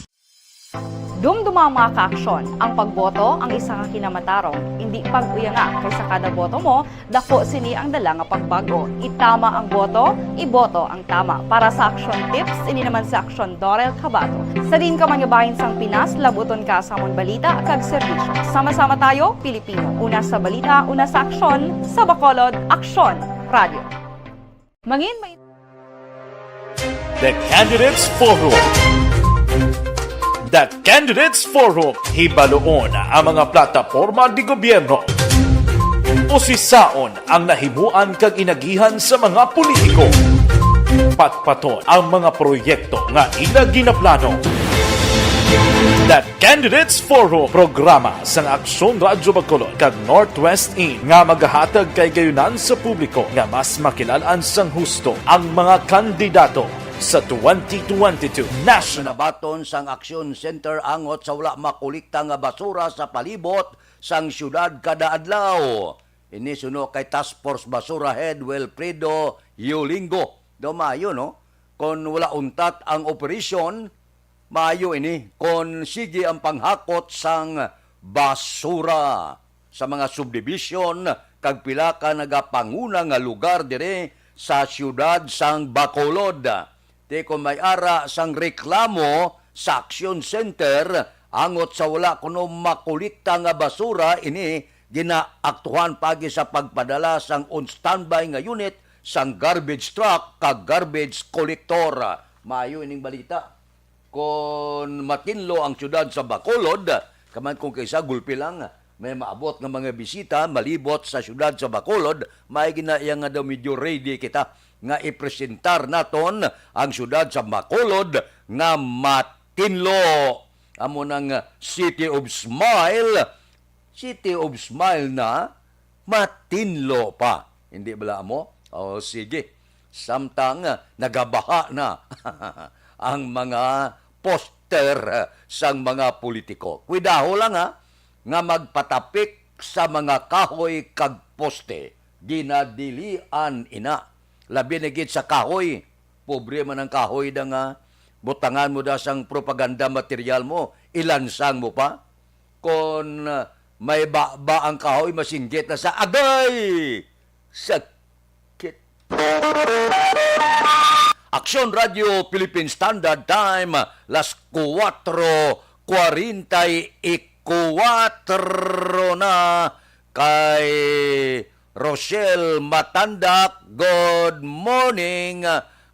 Dumduma, mga kaaksyon, ang pagboto ang isa ka kinamatarong. Indi pag-uyanga, kay sa kada boto mo, dako sini ang dala nga pagbag-o. Itama ang boto, iboto ang tama. Para sa Action Tips, ini naman si Action Dorel Cabato. Sa diin ka man nga bahin sang Pinas, labuton ka sa amon balita kag serbisyo. Sama-sama tayo, Pilipino. Una sa balita, una sa aksyon, sa Bacolod, Aksyon Radio. Mangin may The Candidates Forum. The Candidates Forum, hibaluon ang mga plataporma di gobyerno. Usisaon ang nahimuan kag inagihan sa mga politiko. Patpaton ang mga proyekto nga ila ginaplano. The Candidates Forum, programa sang Aksyon Radyo Bacolod kag Northwest In nga magahatag kaigayonan sa publiko nga mas makilal-an sang husto ang mga kandidato sa twenty twenty-two national. Nabaton sang Aksyon Center angot sa wala makolekta nga basura sa palibot sang siyudad kada adlaw. Ini suno kay Task Force Basura Head Wilfredo Yolingo. Daw maayo, no? Kon wala untat ang operasyon, maayo ini kon sige ang panghakot sang basura sa mga subdivision kag pila ka nagapanguna nga lugar diri sa siyudad sang Bacolod. Ti kon may ara sang reklamo sa Action Center angot sa wala kuno makolekta nga basura, ini ginaaktuhan paagi sa pagpadala sang on standby nga unit sang garbage truck kag garbage collector. Maayo ining balita. Kon matinlo ang siyudad sa Bacolod, kaman kung kaysa gulpi lang, may maabot nga mga bisita malibot sa siyudad sa Bacolod, may ginaiya nga daw medyo ready kita nga ipresentar naton ang siyudad sa Bacolod nga matinlo. Amo nang City of Smile, City of Smile na, matinlo pa. Hindi bala mo? O, sige. Samtang, ah, nagabaha na ang mga poster, ah, sang mga politiko. Kuidaho lang, ha, nga magpatapik sa mga kahoy kag poste. Ginadilian ina. Labi na gid sa kahoy. Pobre man ang kahoy da nga butangan mo da sang propaganda material mo, ilansang mo pa. Kon, ah, may baba ang kahoy, masinggit na sa agay! Sakit. Aksyon Radio Philippine Standard Time, las kuwatro kwarenta y kuwatro na. Kay Rochelle Matandak, good morning.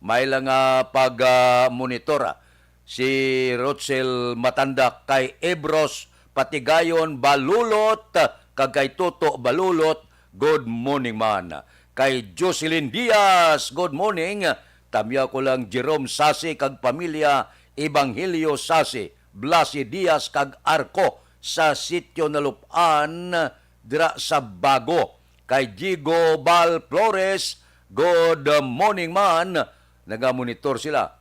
May lang nga pag, ah, monitor, ah. Si Rochelle Matandak kay Ebros Patigayon Balulot, kag kay Toto Balulot, good morning man. Kay Jocelyn Diaz, good morning. Tamya ko lang Jerome Sasi kag pamilya, Evangelio Sasi, Blasi Diaz kag Arco sa Sitio Nalup-an dira sa Bago. Kay Diego Bal Flores, good morning man. Nagamonitor sila.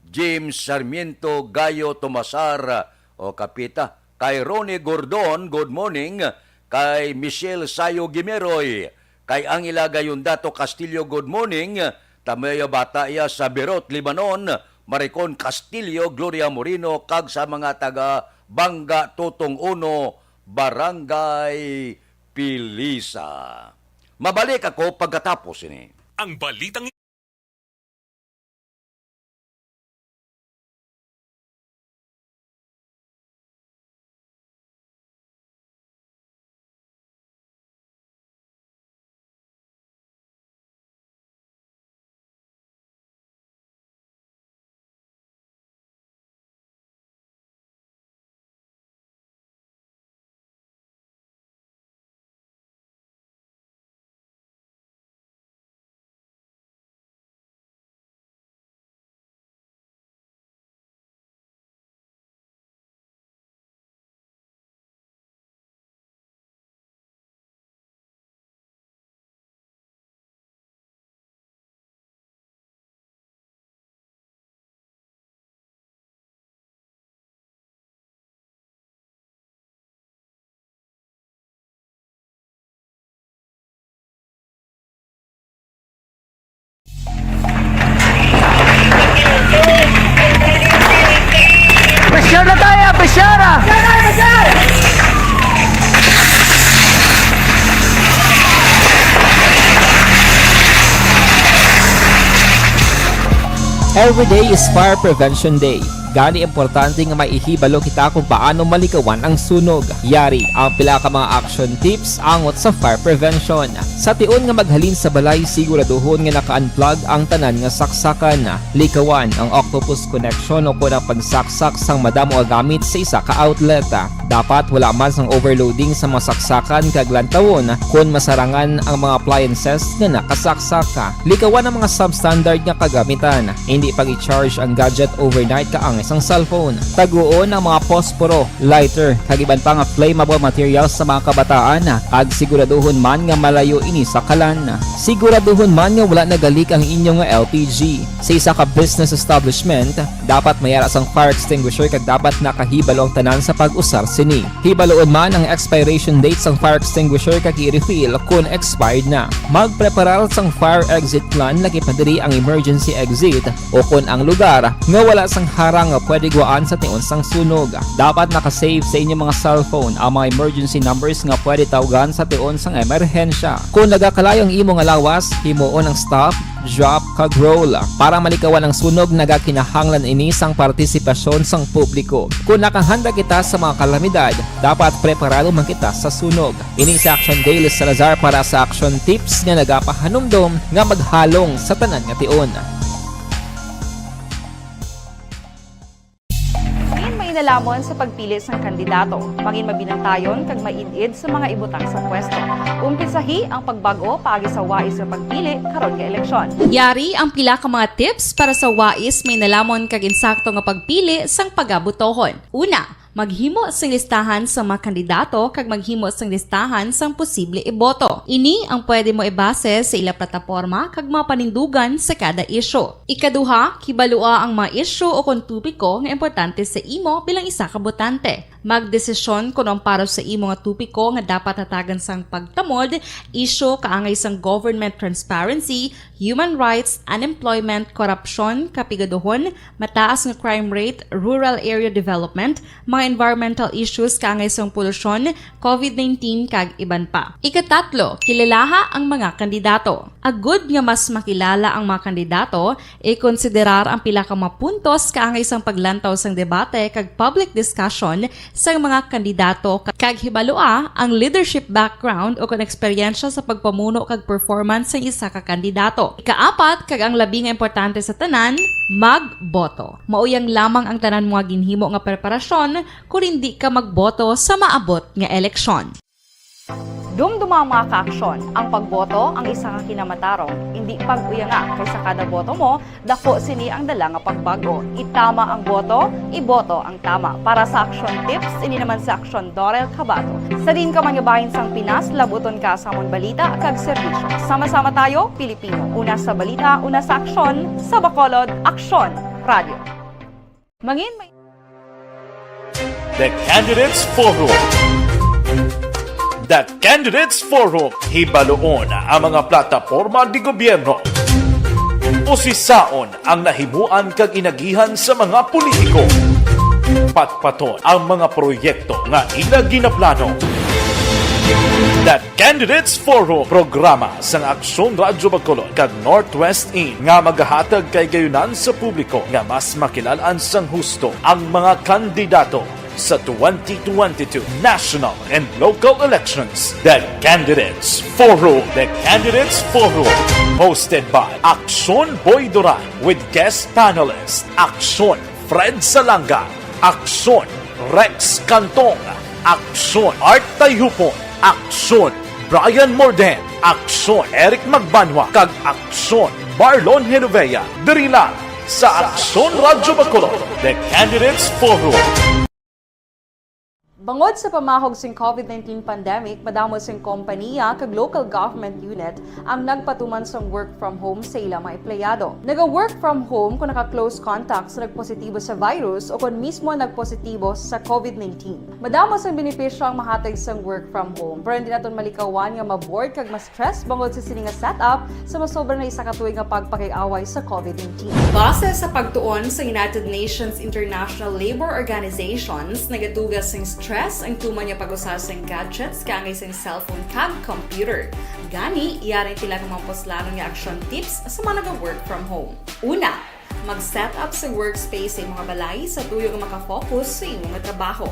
James Sarmiento Gayo Tomasar, o Kapita. Kay Ronnie Gordon, good morning. Kay Michelle Sayo Gimeroy, kay Angela Gayondato Castillo, good morning. Tamaya bata iya sa Beirut, Lebanon. Maricon Castillo, Gloria Moreno, kag sa mga taga Banga Tutong Uno, Barangay Pilisa. Mabalik ako pagkatapos ini. Ang balitang Pressure na tayo, pressure ah! Every day is Fire Prevention Day. Gani, importante nga may ihibalo kita kung paano malikawan ang sunog. Yari ang pila ka mga action tips angot sa fire prevention. Sa tion nga maghalin sa balay, siguraduhon nga naka-unplug ang tanan nga saksakan. Likawan ang octopus connection o kon ang pagsaksak sang madamo nga gamit sa isa ka outlet. Dapat wala man sang overloading sa mga saksakan kag lantawon kon masarangan ang mga appliances nga nakasaksak. Likawan ang mga substandard nga kagamitan. Indi pag-i-charge ang gadget overnight kaangay sang cellphone. Taguon ang mga posporo, lighter, kag iban pa nga flammable materials sa mga kabataan, kag siguraduhon man nga malayo ini sa kalan. Siguraduhon man nga wala nagalik ang inyo nga L P G. Sa isa ka business establishment, dapat may ara sang fire extinguisher kag dapat nakahibalo ang tanan sa pag-usar sini. Hibaluon man ang expiration date sang fire extinguisher kag i-refill kon expired na. Magpreparar sang fire exit plan, lakip na diri ang emergency exit o kon ang lugar nga wala sang harang nga pwede guwaan sa tion sang sunog. Dapat naka-save sa inyo mga cellphone ang mga emergency numbers nga pwede tawgan sa tion sang emerhensya. Kon nagakalayo ang imo nga lawas, himuon ang stop, drop, kag roll. Para malikawan ang sunog, nagakinahanglan ini sang partisipasyon sang publiko. Kon nakahanda kita sa mga kalamidad, dapat preparado man kita sa sunog. Ini si Action Day, Liz Salazar para sa Action Tips nga nagapahanumdom nga maghalong sa tanan nga tion. Mangin mainalhamon sa pagpili sang kandidato. Mangin mabinantayon kag maid-id sa mga ibutang sa pwesto. Umpisahi ang pagbag-o paagi sa wais nga pagpili karon nga eleksyon. Yari ang pila ka mga tips para sa wais mainalhamon kag insakto nga pagpili sang pagabotohon. Una, maghimo sing listahan sa mga kandidato kag maghimo sing listahan sang posible iboto. Ini ang pwede mo ibase sa ila plataporma kag mga panindugan sa kada isyu. Ikaduha, kibalua ang mga isyu o kon topiko nga importante sa imo bilang isa ka botante. Magdesisyon kon ang para sa imo nga topiko nga dapat hatagan sang pagtamod, isyu kaangay sang government transparency, human rights, unemployment, korupsyon, kapigaduhon, mataas nga crime rate, rural area development, mga environmental issues kaangay sang polusyon, covid nineteen, kag iban pa. Ikatatlo, kilalaha ang mga kandidato. Agud nga mas makilala ang mga kandidato, ikonsiderar ang pila ka mga puntos kaangay sang paglantaw sang debate kag public discussion sang mga kandidato, kag hibalua ang leadership background o kon eksperyensya sa pagpamuno kag performance sang isa ka kandidato. Ikaapat, kag ang labi nga importante sa tanan, magboto. Mauyang lamang ang tanan mo nga ginhimo nga preparasyon kon indi ka magboto sa maabot nga eleksyon. Dumduma, mga kaaksyon, ang pagboto ang isa ka kinamatarong, indi pag-uyanga, kay sa kada boto mo, dako sini ang dala nga pagbag-o. Itama ang boto, iboto ang tama. Para sa Aksyon Tips, ini naman si Aksyon Dorel Cabato. Sa diin ka man nga bahin sang Pinas, labuton ka sa amon balita kag serbisyo. Sama-sama tayo, Pilipino. Una sa balita, una sa aksyon, sa Bacolod, Aksyon Radio. Mangin may The Candidates Forum. The Candidates Forum. Hibaluon ang mga plataporma di gobyerno. Usisaon ang nahimuan kag inagihan sa mga politiko. Patpaton ang mga proyekto nga ila ginaplano. The Candidates Forum, programa sang Aksyon Radyo Bacolod kag Northwest In, nga magahatag kahigayonan sa publiko nga mas makilal-an sang husto ang mga kandidato sa twenty twenty-two national and local elections. The Candidates Forum. The Candidates Forum, hosted by Aksyon Boy Duran with guest panelist Aksyon Fred Salanga, Aksyon Rex Cantong, Aksyon Art Tayhupon, Aksyon Brian Morden, Aksyon Eric Magbanwa, kag Aksyon Marlon Genovea, diri lang sa Aksyon Radyo Bacolod, The Candidates Forum. Bangod sa pamahog sing COVID nineteen pandemic, madamo sing kompaniya kag local government unit ang nagpatuman sang work from home sa ila mga empleyado. Naga-work from home kon naka-close contact sa nagpositibo sa virus o kon mismo nagpositibo sa COVID nineteen. Madamo sang benepisyo ang mahatag sang work from home, pero hindi naton malikawan nga ma-bored kag ma-stress bangod sa sini nga setup sa masobra na isa ka tuig nga pagpakig-away sa COVID nineteen. Base sa pagtuon sa United Nations International Labour Organizations, nagatuga sing stress ang tuman nga pag-usa sing gadgets kaangay sing cellphone kag computer. Gani, yari ang pila ka mga puslanon nga action tips sa mga naga-work from home. Una, mag-set up sa workspace sa imong balay sa tuyo nga makafocus sa imong trabaho.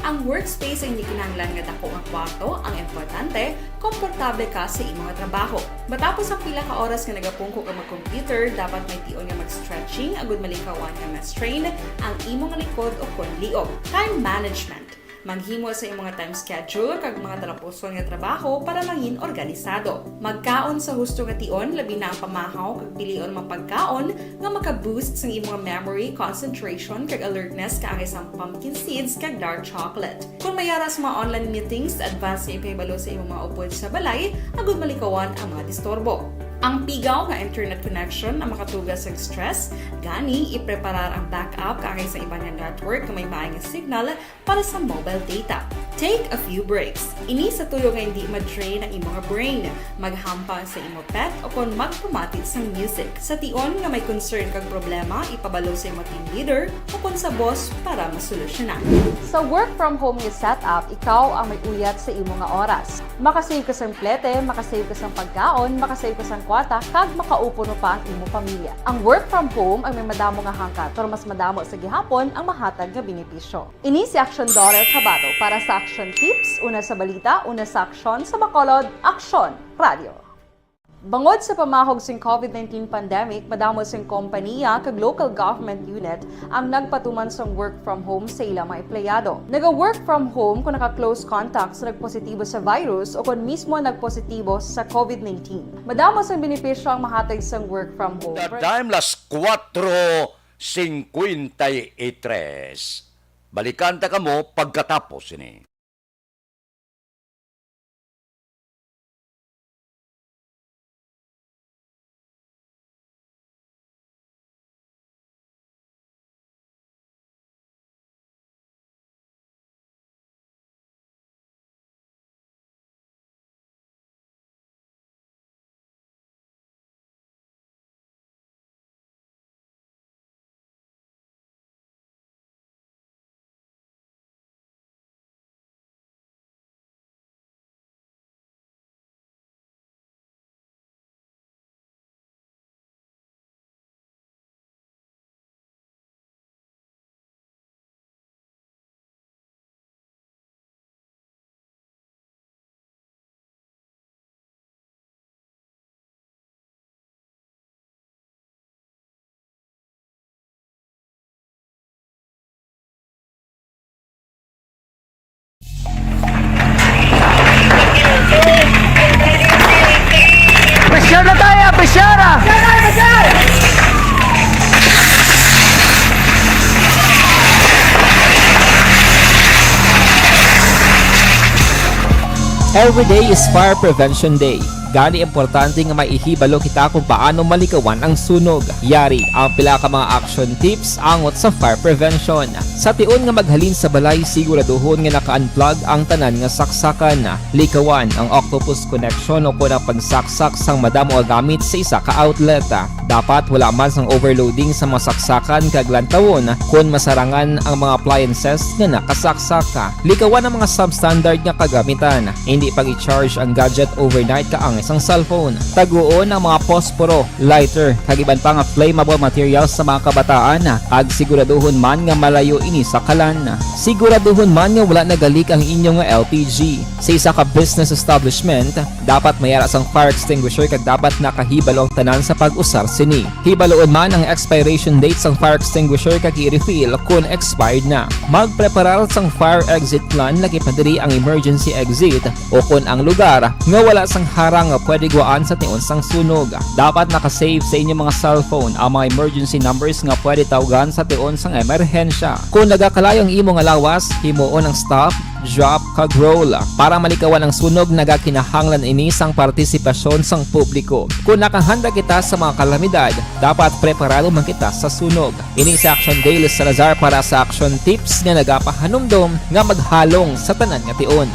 Ang workspace ang hindi kinahanglan nga dako nga kwarto, ang importante, komportable ka sa imong trabaho. Matapos ang pila ka oras nga nagapungko ka mag-computer, dapat may tion nga mag-stretching agud malikawan nga ma-strain ang imong likod o kon liog. Time management. Maghimo sa imong time schedule kag mga talapuson nga trabaho para mangin organisado. Magkaon sa husto nga tion, labi na ang pamahaw kag pilion mga pagkaon nga maka-boost sang imong memory, concentration, kag alertness kaangay sang pumpkin seeds kag dark chocolate. Kon may ara sa mga online meetings, advance nga ipahibalo sa imong mga upod sa balay agud malikawan ang mga disturbo. Ang pigaw nga internet connection ang makatuga sa stress, gani ipreparar ang backup kaangay sa iban nga network nga may maay nga signal para sa mobile data. Take a few breaks. Ini sa tuyo nga hindi ma-drain ang imo nga brain. Maghampang sa imo pet o kon magpamati sang music. Sa tion nga may concern kag problema, ipabalo sa imo team leader o kon sa boss para masolusyonan. Sa work from home nga setup, ikaw ang may uyat sa imo nga oras. Makasave ka sang plete, makasave ka sang pagkaon, makasave ka sang kwarta, kag makaupod mo pa ang imo pamilya. Ang work from home ang may madamo nga hangkat, pero mas madamo sa gihapon ang mahatag nga benepisyo. Ini si Aksyon Dorel Cabato para sa Aksyon Tips, una sa balita, una sa aksyon, sa Bacolod, Aksyon Radio. Bangod sa pamahog sing COVID nineteen pandemic, madamo sing kompaniya kag local government unit ang nagpatuman sang work from home sa ila mga empleyado. Naga-work from home kon naka-close contact sa nagpositibo sa virus o kon mismo nagpositibo sa COVID nineteen. Madamo sang benepisyo ang mahatag sang work from home. The time, las kuwatro cincuenta y tres. Balikan ta kamo pagkatapos sini. Every day is Fire Prevention Day. Gani, importante nga may ihibalo kita kung paano malikawan ang sunog. Yari ang pila ka mga action tips angot sa fire prevention. Sa tion nga maghalin sa balay, siguraduhon nga naka-unplug ang tanan nga saksakan. Likawan ang octopus connection o kon ang pagsaksak sang madamo nga gamit sa isa ka outlet. Dapat wala man sang overloading sa mga saksakan kag lantawon kon masarangan ang mga appliances nga nakasaksak. Likawan ang mga substandard nga kagamitan. Hindi pag-i-charge ang gadget overnight kaangay sang cellphone. Taguon ang mga posporo, lighter, kag iban pa nga flammable materials sa mga kabataan, kag siguraduhon man nga malayo ini sa kalan. Siguraduhon man nga wala nagalik ang inyo nga L P G. Sa isa ka business establishment, dapat may ara sang fire extinguisher kag dapat nakahibalo ang tanan sa pag-usar sini. Hibaloon man ang expiration date sang fire extinguisher kag i-refill kon expired na. Magpreparar sang fire exit plan, lagi pa diri ang emergency exit, o kon ang lugar nga wala sang harang nga pwede guwaan sa tion sang sunog. Dapat naka-save sa inyong mga cellphone ang mga emergency numbers nga pwede tawgan sa tion sang emerhensya. Kung nagakalayo ang imo nga lawas, himuon ang stop, drop, kag roll. Para malikawan ang sunog, nagakinahanglan ini sang partisipasyon sang publiko. Kung nakahanda kita sa mga kalamidad, dapat preparado man kita sa sunog. Ini si Action Daily Salazar para sa Action Tips nga nagapahanumdom nga maghalong sa tanan nga tion.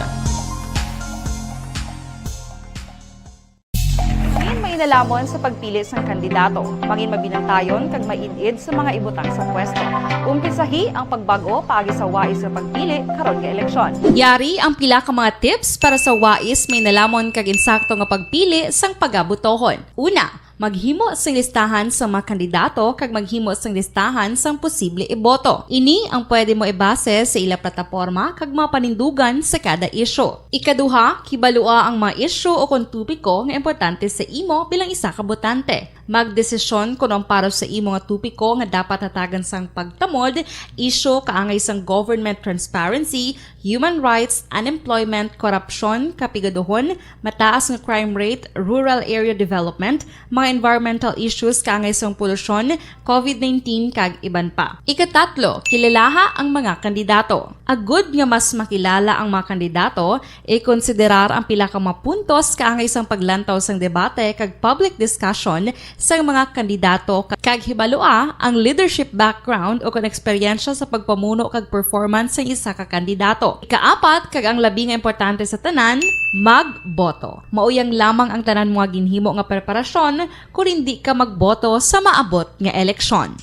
Mangin mainalamon sa pagpili sang kandidato. Mangin mabinantayon kag maid-id sa mga ibutang sa pwesto. Umpisahi ang pagbag-o paagi sa wais nga pagpili karon nga eleksyon. Yari ang pila ka mga tips para sa wais, mainalamon kag insakto nga pagpili sang pagabotohon. Una, maghimo sing listahan sa mga kandidato kag maghimo sing listahan sang posible iboto. Ini ang pwede mo ibase sa ila plataporma kag mga panindugan sa kada isyu. Ikaduha, kibalua ang mga isyu o kon topiko nga importante sa imo bilang isa ka botante. Magdesisyon kon ang para sa imo nga topiko nga dapat hatagan sang pagtamod, isyu kaangay sang government transparency, human rights, unemployment, korupsyon, kapigaduhon, mataas nga crime rate, rural area development, mga environmental issues kaangay sang polusyon, covid nineteen, kag iban pa. Ikatatlo, kilalaha ang mga kandidato. Agud nga mas makilala ang mga kandidato, ikonsiderar ang pila ka mga puntos kaangay sang paglantaw sang debate kag public discussion sang mga kandidato, kag hibalua ang leadership background o kon eksperyensya sa pagpamuno kag performance sang isa ka kandidato. Ikaapat, kag ang labi nga importante sa tanan, magboto. Mauyang lamang ang tanan mo nga ginhimo nga preparasyon kon indi ka magboto sa maabot nga eleksyon.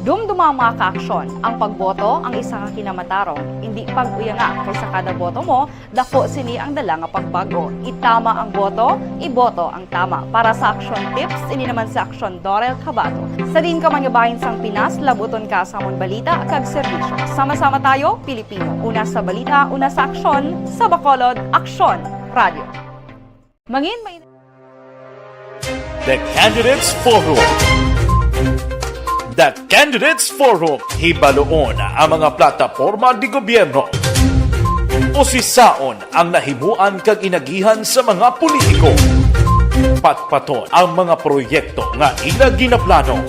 Dumduma ang mga kaaksyon. Ang pagboto ang isa ka kinamatarong. Indi pag-uyanga, kay sa kada boto mo, dako sini ang dala nga pagbag-o. Itama ang boto, iboto ang tama. Para sa Action Tips, ini naman si Action Dorel Cabato. Sa diin ka man nga bahin sang Pinas, labuton ka sa amon balita kag serbisyo. Sama-sama tayo, Pilipino. Una sa balita, una sa aksyon, sa Bacolod, Aksyon Radio. Mangin may The Candidates Forum. The Candidates Forum. Hibaluon ang mga plataporma di gobyerno. Usisaon ang nahimuan kag inagihan sa mga politiko. Patpaton ang mga proyekto nga ila ginaplano.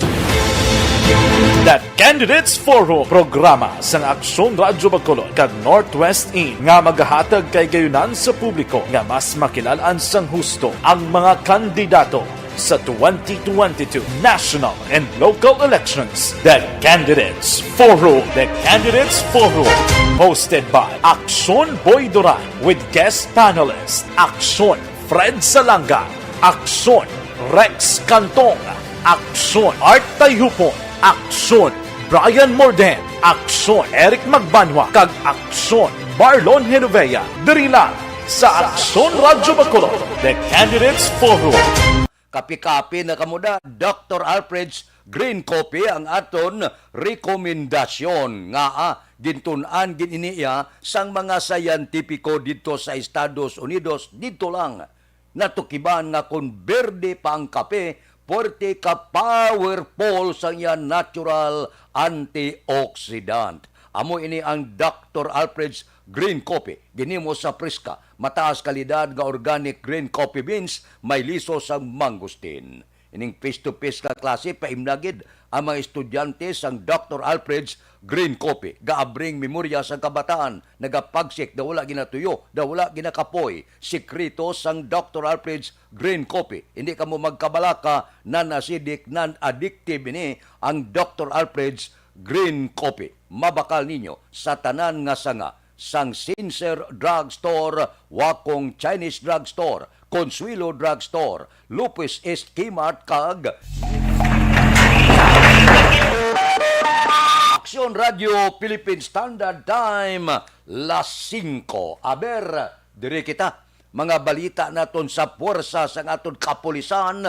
The Candidates Forum, programa sang Aksyon Radyo Bacolod kag Northwest In nga magahatag kahigayonan sa publiko nga mas makilalaan sang husto ang mga kandidato sa twenty twenty-two national and local elections. The Candidates Forum. The Candidates Forum, hosted by Aksyon Boy Duran with guest panelist Aksyon Fred Salanga, Aksyon Rex Cantong, Aksyon Art Tayupon, Aksyon Brian Morden, Aksyon Eric Magbanwa, kag Aksyon Marlon Genovea, diri lang sa Aksyon Radyo Bacolod, The Candidates Forum. Kapi-kapi na kamo da, Doctor Alfred's Green Coffee ang aton rekomendasyon nga, ah, gintun-an gid ini iya sang mga siyentipiko didto sa Estados Unidos, didto lang. Natukiban nga kon berde pa ang kape, puwerte ka powerful sang iya natural antioxidant. Amo ini ang Doctor Alfred's Green Coffee. Ginhimo sa priska, mataas kalidad nga organic green coffee beans, may liso sang mangosteen. Ining face-to-face nga klase, paimna gid Ang mga estudyante sang Doctor Alfred's Green Coffee gaabring memorya sang kabataan, nagapagsik daw wala ginatuyo, daw wala ginakapoy. Sikreto sang Doctor Alfred's Green Coffee. Hindi kamo magkabalaka, non-acidic, non-addictive ini ang Doctor Alfred's Green Coffee. Mabakal ninyo sa tanan nga sanga sang Sincere Drugstore, Wakong Chinese Drugstore, Consuelo Drugstore, Lopez East Kmart, kag Aksyon Radio Philippine Standard Time, las singko. Aber, diri kita. Mga balita naton sa puwersa sang aton kapulisan,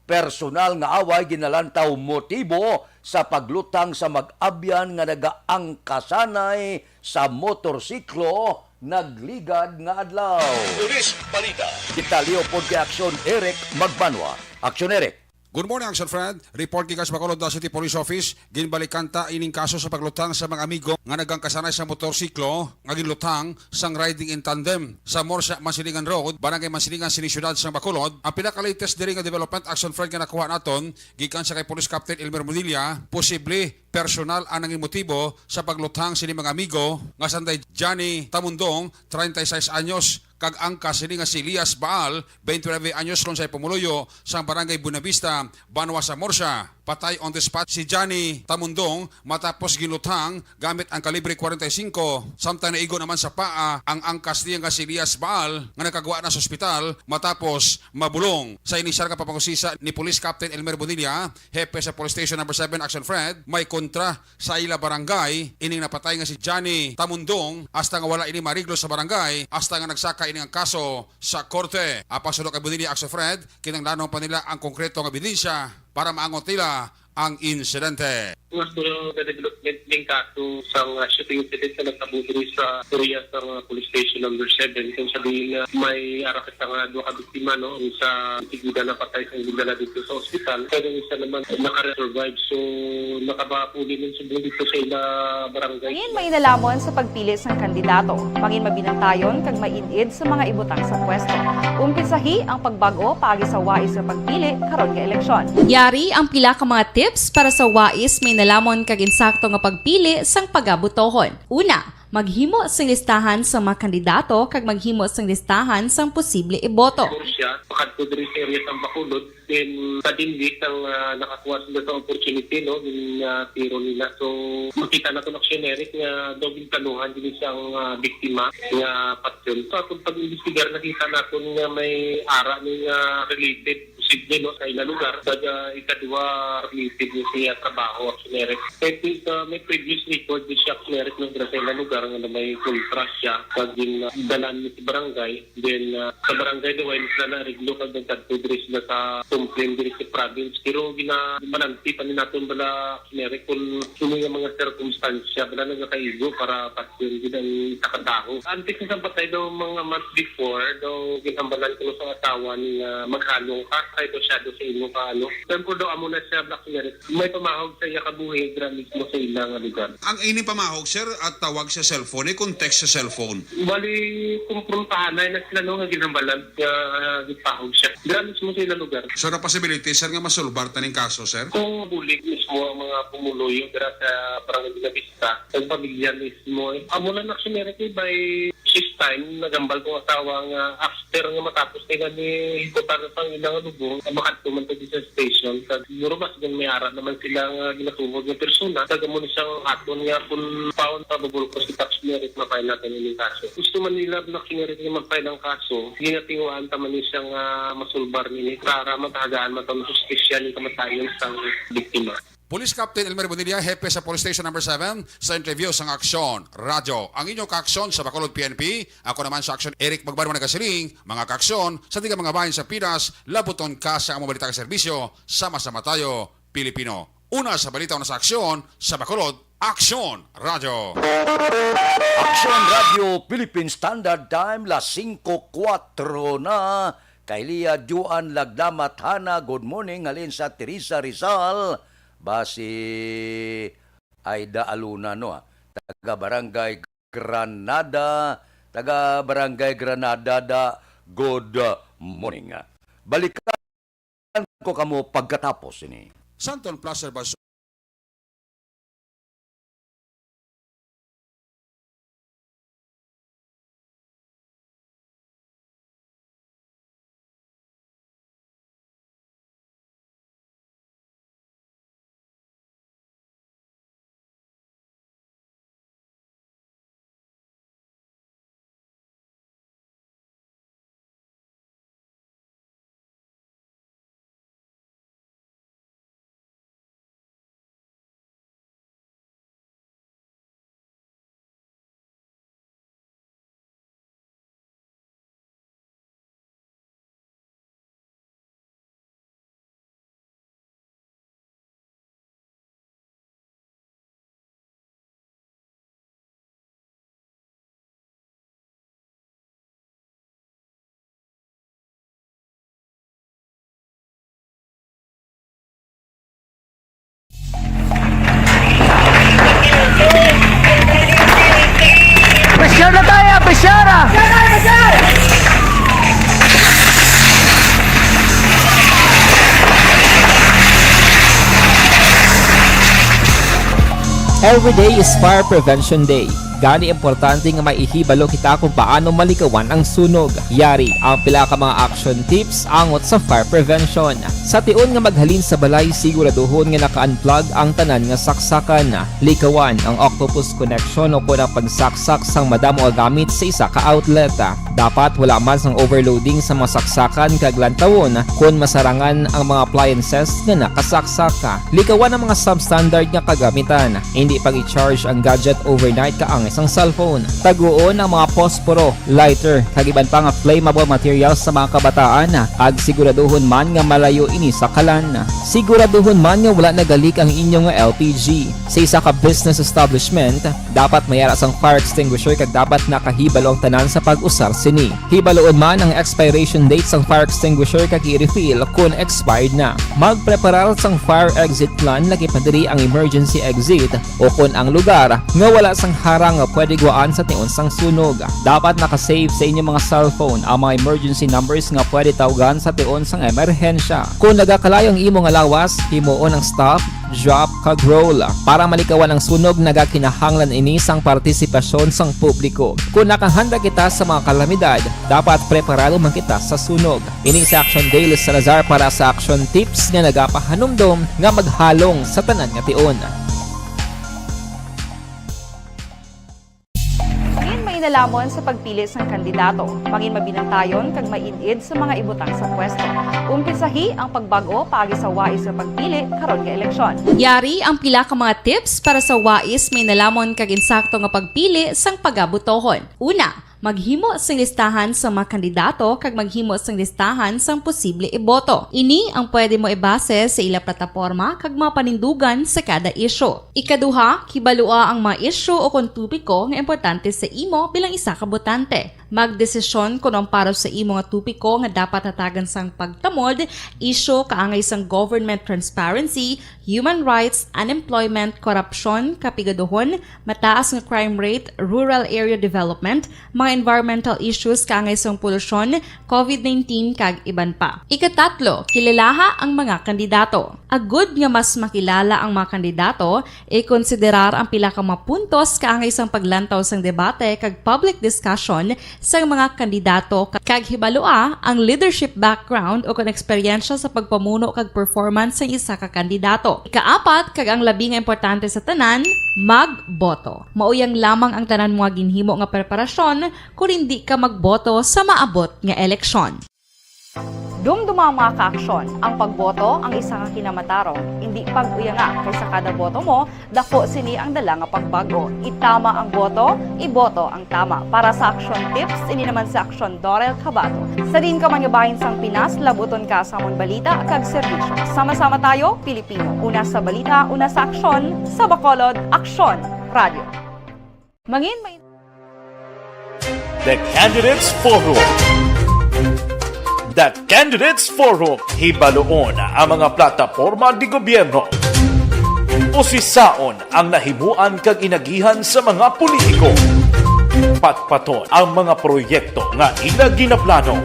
personal nga away ginalantaw motibo sa paglutang sa mag-abyan nga nagaangkasanay sa motorsiklo nagligad nga adlaw. Police Balita. Detalye pod kay Aksyon Eric Magbanwa. Aksyon Eric. Good morning, Action Fred. Report gikan sa Bacolod City Police Office. Ginbalikan ta ining kaso sa paglutang sa mga amigo nga nagangkasanay sa motorsiklo nga ginlutang sang riding in tandem sa Morsia, Mansilingan Road, Barangay Mansilingan, sini siyudad sang Bacolod. Ang pinaka-latest diri nga development, Action Fred, nga nakuha naton gikan sa kay Police Captain Elmer Munilla, posible personal ang nangin motibo sa pagluthang sini mga amigo nga sanday Johnny Tamundong, treinta y seis anyos, kag angkas sini nga si Elias Baal, twenty-nine anyos, kon sa pumuluyo sa Barangay Buenavista, Banwa sa Morsia. Patay on the spot si Johnny Tamundong matapos ginluthang gamit ang kalibre forty-five, samtang naigo naman sa paa ang angkas niya nga si Elias Baal nga nakagwa na sa ospital matapos mabulong. Sa inisyal nga pamangusisa ni Police Captain Elmer Bonilla, hepe sa Police Station Number seven, Action Fred, may kontra sa ila barangay ining napatay nga si Johnny Tamundong, hasta nga wala ini mariglo sa barangay, hasta nga nagsaka ini ang kaso sa korte. Apan suno kay Bonilla, Action Fred, kinahanglanon pa nila ang konkreto nga ebidensya para maangot nila ang insidente. Mas mga development ning kaso sa, uh, shooting incident na nagtabo diri sa area sa, uh, Police Station Number seven, kung sabihin nga may ara kita nga duha ka biktima, no? Ang isa, sige na, napatay sa ila dito sa ospital, pero ang isa naman naka-survive. So, nakabapuli nun subong dito sa ila barangay. Mangin mainalamo sa pagpili sang kandidato. Mangin mabinantayon kag maid-id sa mga ibutang sa pwesto. Umpisahi ang pagbag-o paagi sa wais nga pagpili karon nga eleksyon. Yari ang pila ka mga tips para sa wais, mainalamon kag insakto nga pagpili sang pagabutohon. Una, maghimo sing listahan sa mga kandidato kag maghimo sing listahan sang posible iboto. Siya, makadto diri sa area sang Bacolod, then sa dinhi sang, ah, nakakuha sila sa opportunity, no, gin, ah, tiro nila. So, makita naton, Action Eric, nga daw ginplanuhan diri sang, ah, biktima nga patyon. Sa atong pag-imbestigar, nakita naton nga may ara ni nga related, posible, no, sa ila lugar. Kag, ah, ikaduha, related ni siya trabaho, Action Eric. Kay, ah, may previous record ni siya, Action Eric, no, dira sa ila lugar nga may kontra siya. Kag gin, ah, dalan ni sa barangay. Then, ah, sa barangay daw, ay sila na-ariglo kag nagkadto diri sila sa complaint diri sa province. Pero gina-, mananti pa ni naton bala, Action Eric, kung sino nga mga sirkumstansya bala nagakaigo para patyon gid ang isa ka tawo. Antes sa patay daw, mga months before, daw ginhambalan kuno sa asawa ni nga maghalong ka, kay daw siya daw sa imo ka, ano. Pero daw amo na siya, Black Eric. May pamahog sa iya kabuhi dira mismo sa ila nga lugar. Ang ining pamahog, sir, at tawag sa cellphone, eh, kung text sa cellphone. Bali, kumprontahanay na sila, no, nga ginhambalan nga, ah, gipahog siya. Dira mismo sa ila lugar. So, na possibility, sir, nga masulbar ta ning kaso, sir? Kung bulig mismo ang mga pumuluyo dira sa Barangay Buenavista, ang pamilya mismo, eh. Amo na na, Action Eric, eh, by this time, naghambal ko asawa nga after nga matapos nila ni hikutan sa ilang lubong, makadto man to sa station. Kag siguro mas kung may ara naman sila nga ginatubag nga persona, kag amo ni siyang aton nga kung paon pa babulkos si Taps Merit, ma-file natin ining kaso. Gusto man nila na kinarit nga ma-file ang kaso, ginatinguhaan ta man ni siya nga masulbar nini para matagaan man ta ang hustisya ni kamatayon sang biktima. Police Captain Elmer Bonilla, hepe sa Police Station Number seven, sa interview sang Aksyon Radyo. Ang inyo kaaksyon sa Bacolod P N P, ako naman sa Aksyon Eric Magbanwa nagasiling, mga kaaksyon, sa tiga mga bahin sa Pinas, labuton ka sa among balita kag serbisyo, sama-sama tayo, Pilipino. Una sa balita, una sa aksyon, sa Bacolod, Aksyon Radyo. Aksyon Radyo Philippine Standard Time, las singko kuwatro na. Kay Lia Juan Lagdamat Hana, good morning, halin sa Teresa Rizal. Basi Aida Aluna, no, ah. Taga Barangay Granada, taga Barangay Granada, da, good morning. Balikan ko kamo pagkatapos ini. Santon Plaza, Basur. Every day is Fire Prevention Day. Gani, importante nga may ihibalo kita kung paano malikawan ang sunog. Yari ang pila ka mga action tips angot sa fire prevention. Sa tion nga maghalin sa balay, siguraduhon nga naka-unplug ang tanan nga saksakan. Likawan ang octopus connection o kon ang pagsaksak sang madamo nga gamit sa isa ka outlet. Dapat wala man sang overloading sa mga saksakan kag lantawon kon masarangan ang mga appliances nga nakasaksak. Likawan ang mga substandard nga kagamitan. Hindi pag-i-charge ang gadget overnight kaangay sang cellphone. Taguon ang mga posporo, lighter, kag iban pa nga flammable materials sa mga kabataan, kag siguraduhon man nga malayo ini sa kalan. Siguraduhon man nga wala nagalik ang inyo nga L P G. Sa isa ka business establishment, dapat may ara sang fire extinguisher kag dapat nakahibalo ang tanan sa pag-usar sini. Hibaluon man ang expiration date sang fire extinguisher kag i-refill kon expired na. Magpreparar sang fire exit plan, laki pa diri ang emergency exit o kon ang lugar nga wala sang harang nga pwede gwaan sa tion sang sunog. Dapat naka-save sa inyo mga cellphone ang mga emergency numbers nga pwede tawgan sa tion sang emerhensya. Kon nagakalayo ang imo nga lawas, himuon ang stop, drop, kag roll. Para malikawan ang sunog, nagakinahanglan ini sang partisipasyon sang publiko. Kon nakahanda kita sa mga kalamidad, dapat preparado man kita sa sunog. Ini si Action Dale Salazar para sa Action Tips nga nagapahanumdom nga maghalong sa tanan nga tion. Mangin mainalomon sa pagpili sang kandidato. Mangin mabinantayon kag maid-id sa mga ibutang sa pwesto. Umpisahi ang pagbag-o paagi sa wais nga pagpili karon nga eleksyon. Yari ang pila ka mga tips para sa wais, mainalomon kag insakto nga pagpili sang pagabotohon. Una, maghimo sing listahan sa mga kandidato kag maghimo sing listahan sang posible iboto. Ini ang pwede mo ibase sa ila plataporma kag mga panindugan sa kada isyu. Ikaduha, kibalua ang mga isyu o kon topiko nga importante sa imo bilang isa ka botante. Magdesisyon kon ang para sa imo nga topiko nga dapat hatagan sang pagtamod, isyu kaangay sang government transparency, human rights, unemployment, korupsyon, kapigaduhon, mataas nga crime rate, rural area development, mga environmental issues kaangay sang polusyon, covid nineteen, kag iban pa. Ikatatlo, kilalaha ang mga kandidato. Agud nga mas makilala ang mga kandidato, ikonsiderar ang pila ka mga puntos kaangay sang paglantaw sang debate kag public discussion sang mga kandidato, kag hibalua ang leadership background o kon eksperyensya sa pagpamuno kag performance sang isa ka kandidato. Ikaapat, kag ang labi nga importante sa tanan, magboto. Mauyang lamang ang tanan mo nga ginhimo nga preparasyon kon indi ka magboto sa maabot nga eleksyon. Dumduma ang mga kaaksyon. Ang pagboto ang isa ka kinamatarong. Indi pag-uyanga, kay sa kada boto mo, dako sini ang dala nga pagbag-o. Itama ang boto, iboto ang tama. Para sa Action Tips, ini naman si Action Dorel Cabato. Sa diin ka man nga bahin sang Pinas, labuton ka sa amon balita kag serbisyo. Sama-sama tayo, Pilipino. Una sa balita, una sa aksyon, sa Bacolod, Aksyon Radio. Mangin may The Candidates Forum. The Candidates Forum, hibaluon ang mga plataporma de gobyerno. Usisaon ang nahimuan kag inagihan sa mga politiko. Patpaton ang mga proyekto nga ila ginaplano.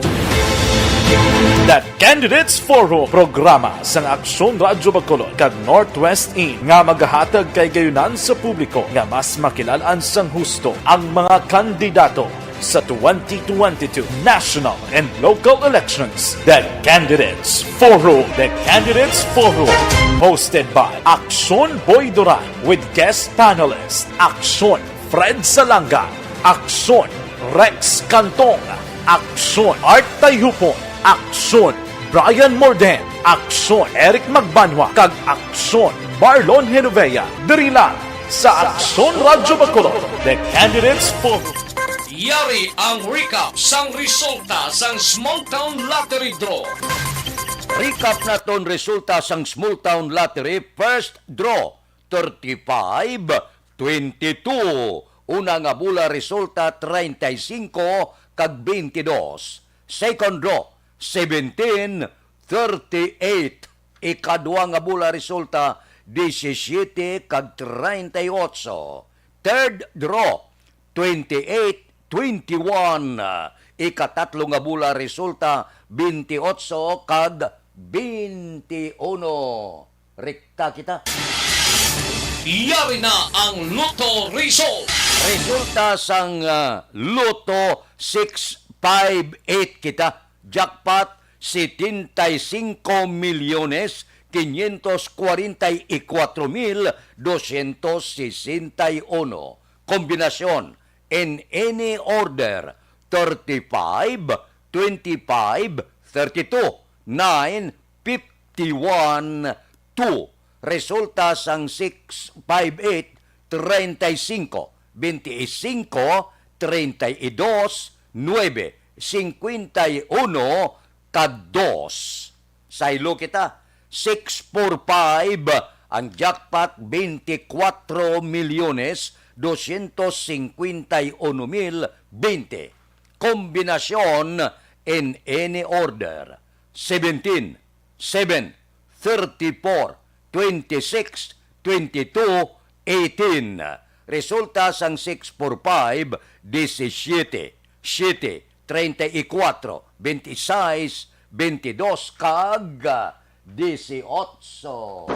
The Candidates Forum, programa sang Aksyon Radyo Bacolod kag Northwest In nga magahatag kay gayunan sa publiko nga mas makilal-an sang husto ang mga kandidato sa twenty twenty-two national and local elections. The Candidates Forum. The Candidates Forum, hosted by Aksyon Boy Duran with guest panelist Aksyon Fred Salanga, Aksyon Rex Cantong, Aksyon Art Tayhupon, Aksyon Brian Morden, Aksyon Eric Magbanwa, kag Aksyon Marlon Genovea, diri lang sa Aksyon Radyo Bacolod. The Candidates Forum. Yari ang recap sang resulta sang Small Town Lottery Draw. Recap naton resulta sang Small Town Lottery First Draw, thirty-five, twenty-two. Una nga bola resulta, treinta y cinco kag veintidós. Second draw, seventeen, thirty-eight. Ikadua nga bola resulta, disisiete kag treinta y ocho. Third draw, twenty-eight, twenty-one. Ikatatlo nga bola resulta, veintiocho kag veintiuno. Rekta kita. Yari na ang Lotto Result. Resulta sang, ah, Lotto six five eight kita, jackpot setenta y cinco milyones quinientos cuarenta y cuatro mil doscientos sesenta y uno. Kombinasyon, in any order, thirty-five, twenty-five, thirty-two, nine, fifty-one, two. Resulta sang six five eight, treinta y cinco, veinticinco, treinta y dos, nuebe, cincuenta y uno, kag dos. Saylo kita, six four five, ang jackpot, veinticuatro milyones doscientos cincuenta y uno mil veinte. Kombinasyon in any order, seventeen, seven, thirty-four, twenty-six, twenty-two, eighteen. Resulta sang six four five, disisiete, siyete, treinta y cuatro, veintiséis, veintidós, kag, ah, dieciocho.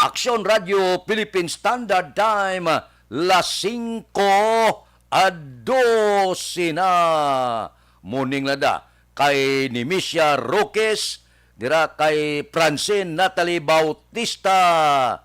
Aksyon Radio Philippine Standard Time, las singko a dose na. Morning, Lada. Kay Nemesha Roques, dira kay Francine Natalie Bautista.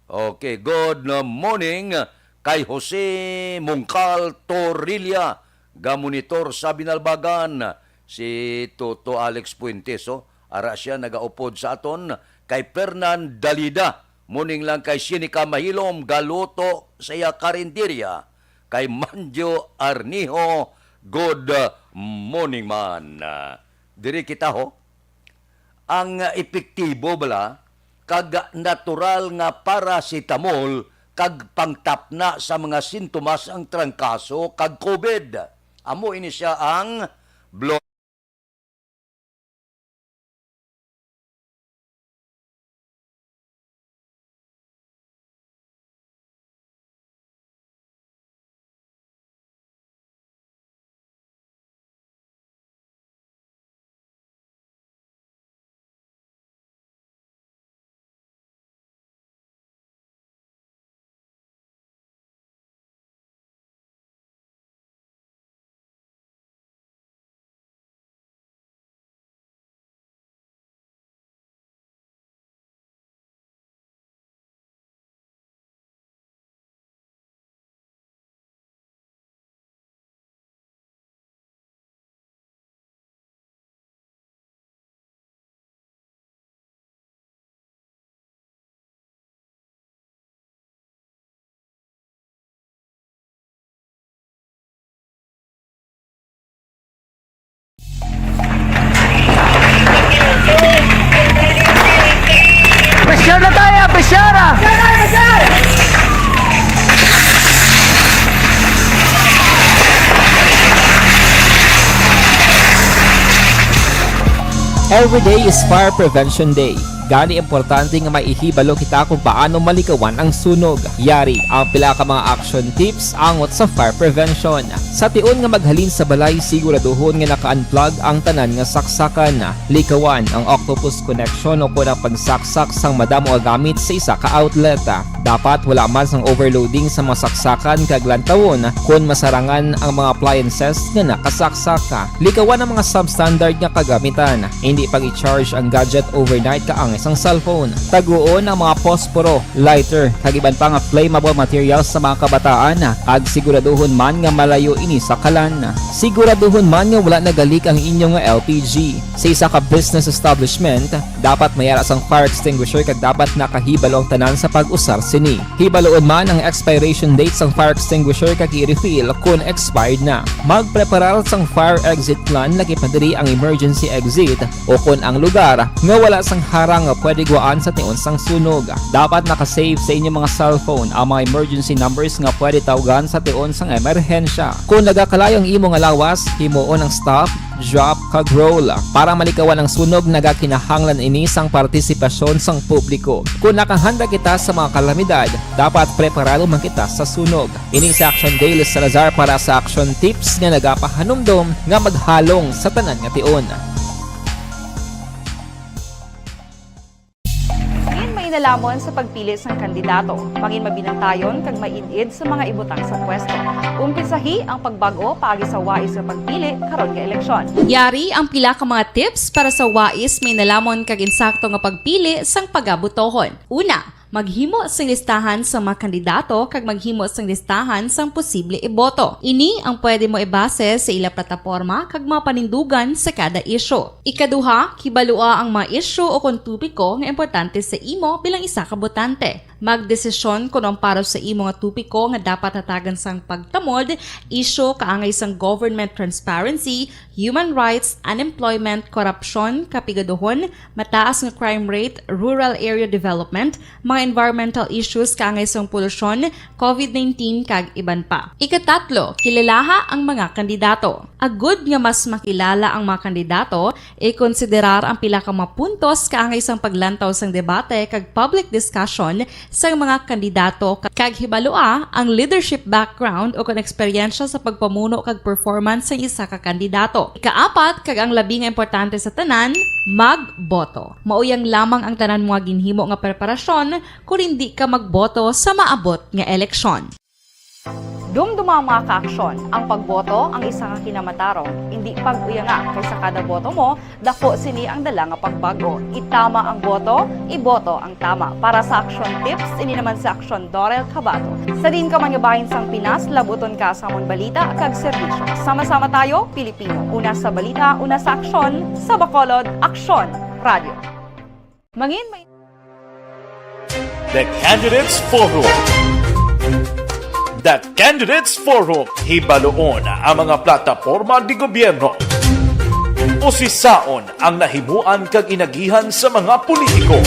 Okay, good morning kay Jose Mongcal Torrilla, ga-monitor sa Binalbagan. Si Toto Alex Fuentes, oh, ara siya nagaupod sa aton. Kay Fernan Dalida, morning lang kay Sinica Mahilom, galuto sa iya karinderya. Kay Manjo Arnijo, good morning man. Diri kita, ho. Ang epektibo bala kag natural nga paracetamol kag pangtapna sa mga sintomas ang trangkaso kag COVID. Amo ini sia ang blo- Presyar na tayo, presyar, ah! Every day is Fire Prevention Day. Gani, importante nga may ihibalo kita kung paano malikawan ang sunog. Yari ang pila ka mga action tips angot sa fire prevention. Sa tion nga maghalin sa balay, siguraduhon nga naka-unplug ang tanan nga saksakan. Likawan ang octopus connection o kon ang pagsaksak sang madamo nga gamit sa isa ka outlet. Dapat wala man sang overloading sa mga saksakan kag lantawon kon masarangan ang mga appliances nga nakasaksak. Likawan ang mga substandard nga kagamitan. Indi pag-i-charge ang gadget overnight kaangay sang cellphone. Taguon ang mga posporo, lighter, kag iban pa nga flammable materials sa mga kabataan, kag siguraduhon man nga malayo ini sa kalan. Siguraduhon man nga wala nagalik ang inyo nga L P G. Sa isa ka business establishment, dapat may ara sang fire extinguisher kag dapat nakahibalo ang tanan sa pag-usar sini. Hibaloon man ang expiration date sang fire extinguisher kag i-refill kon expired na. Magpreparar sang fire exit plan, lakip na diri ang emergency exit o kon ang lugar nga wala sang harang nga pwede guwaan sa tion sang sunog. Dapat naka-save sa inyo mga cellphone ang mga emergency numbers nga pwede tawgan sa tion sang emerhensya. Kon nagakalayo ang imo nga lawas, himuon ang stop, drop, kag roll para malikawan ang sunog. Nagakinahanglan ini sang partisipasyon sang publiko. Kon nakahanda kita sa mga kalamidad, dapat preparado man kita sa sunog. Ini si Action Dale Salazar para sa Action Tips nga nagapahanumdom nga maghalong sa tanan nga tion. Ngayon, may Nalamon sa pagpili sang kandidato, mangin mabinantayon kag maid-id sa mga ibutang sa pwesto. Umpisahi ang pagbag-o paagi sa wais nga pagpili karon nga eleksyon. Yari ang pila ka mga tips para sa wais may nalamon kag insakto nga pagpili sang pagabotohon. Una, maghimo sing listahan sa mga kandidato kag maghimo sing listahan sang posible iboto. Ini ang pwede mo ibase sa ila plataporma kag mga panindugan sa kada isyu. Ikaduha, kibalua ang mga isyu o kon topiko nga importante sa imo bilang isa ka botante. Magdesisyon kon ang para sa imo nga topiko nga dapat hatagan sang pagtamod, isyu kaangay sang government transparency, human rights, unemployment, korupsyon, kapigaduhon, mataas nga crime rate, rural area development, mga environmental issues kaangay sang polusyon, covid nineteen, kag iban pa. Ikatatlo, kilalaha ang mga kandidato. Agud nga mas makilala ang mga kandidato, ikonsiderar ang pila ka mga puntos kaangay sang paglantaw sang debate kag public discussion sang mga kandidato, kag hibalua ang leadership background o kon eksperyensya sa pagpamuno kag performance sang isa ka kandidato. Ikaapat, kag ang labi nga importante sa tanan, magboto. Mauyang lamang ang tanan mo nga ginhimo nga preparasyon kon indi ka magboto sa maabot nga eleksyon. Dumduma ang mga kaaksyon. Ang pagboto ang isa ka kinamatarong. Indi pag-uyanga, kay sa kada boto mo, dako sini ang dala nga pagbag-o. Itama ang boto, iboto ang tama. Para sa Aksyon Tips, ini naman si Aksyon Dorel Cabato. Sa diin ka man nga bahin sang Pinas, labuton ka sa amon balita kag serbisyo. Sama-sama tayo, Pilipino. Una sa balita, una sa aksyon, sa Bacolod, Aksyon Radio. Mangin may The Candidates Forum. The Candidates Forum, hibaluon ang mga plataporma de gobierno. Usisaon ang nahimuan kag inagihan sa mga politiko.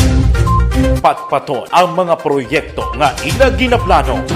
Patpaton ang mga proyekto nga ila ginaplano.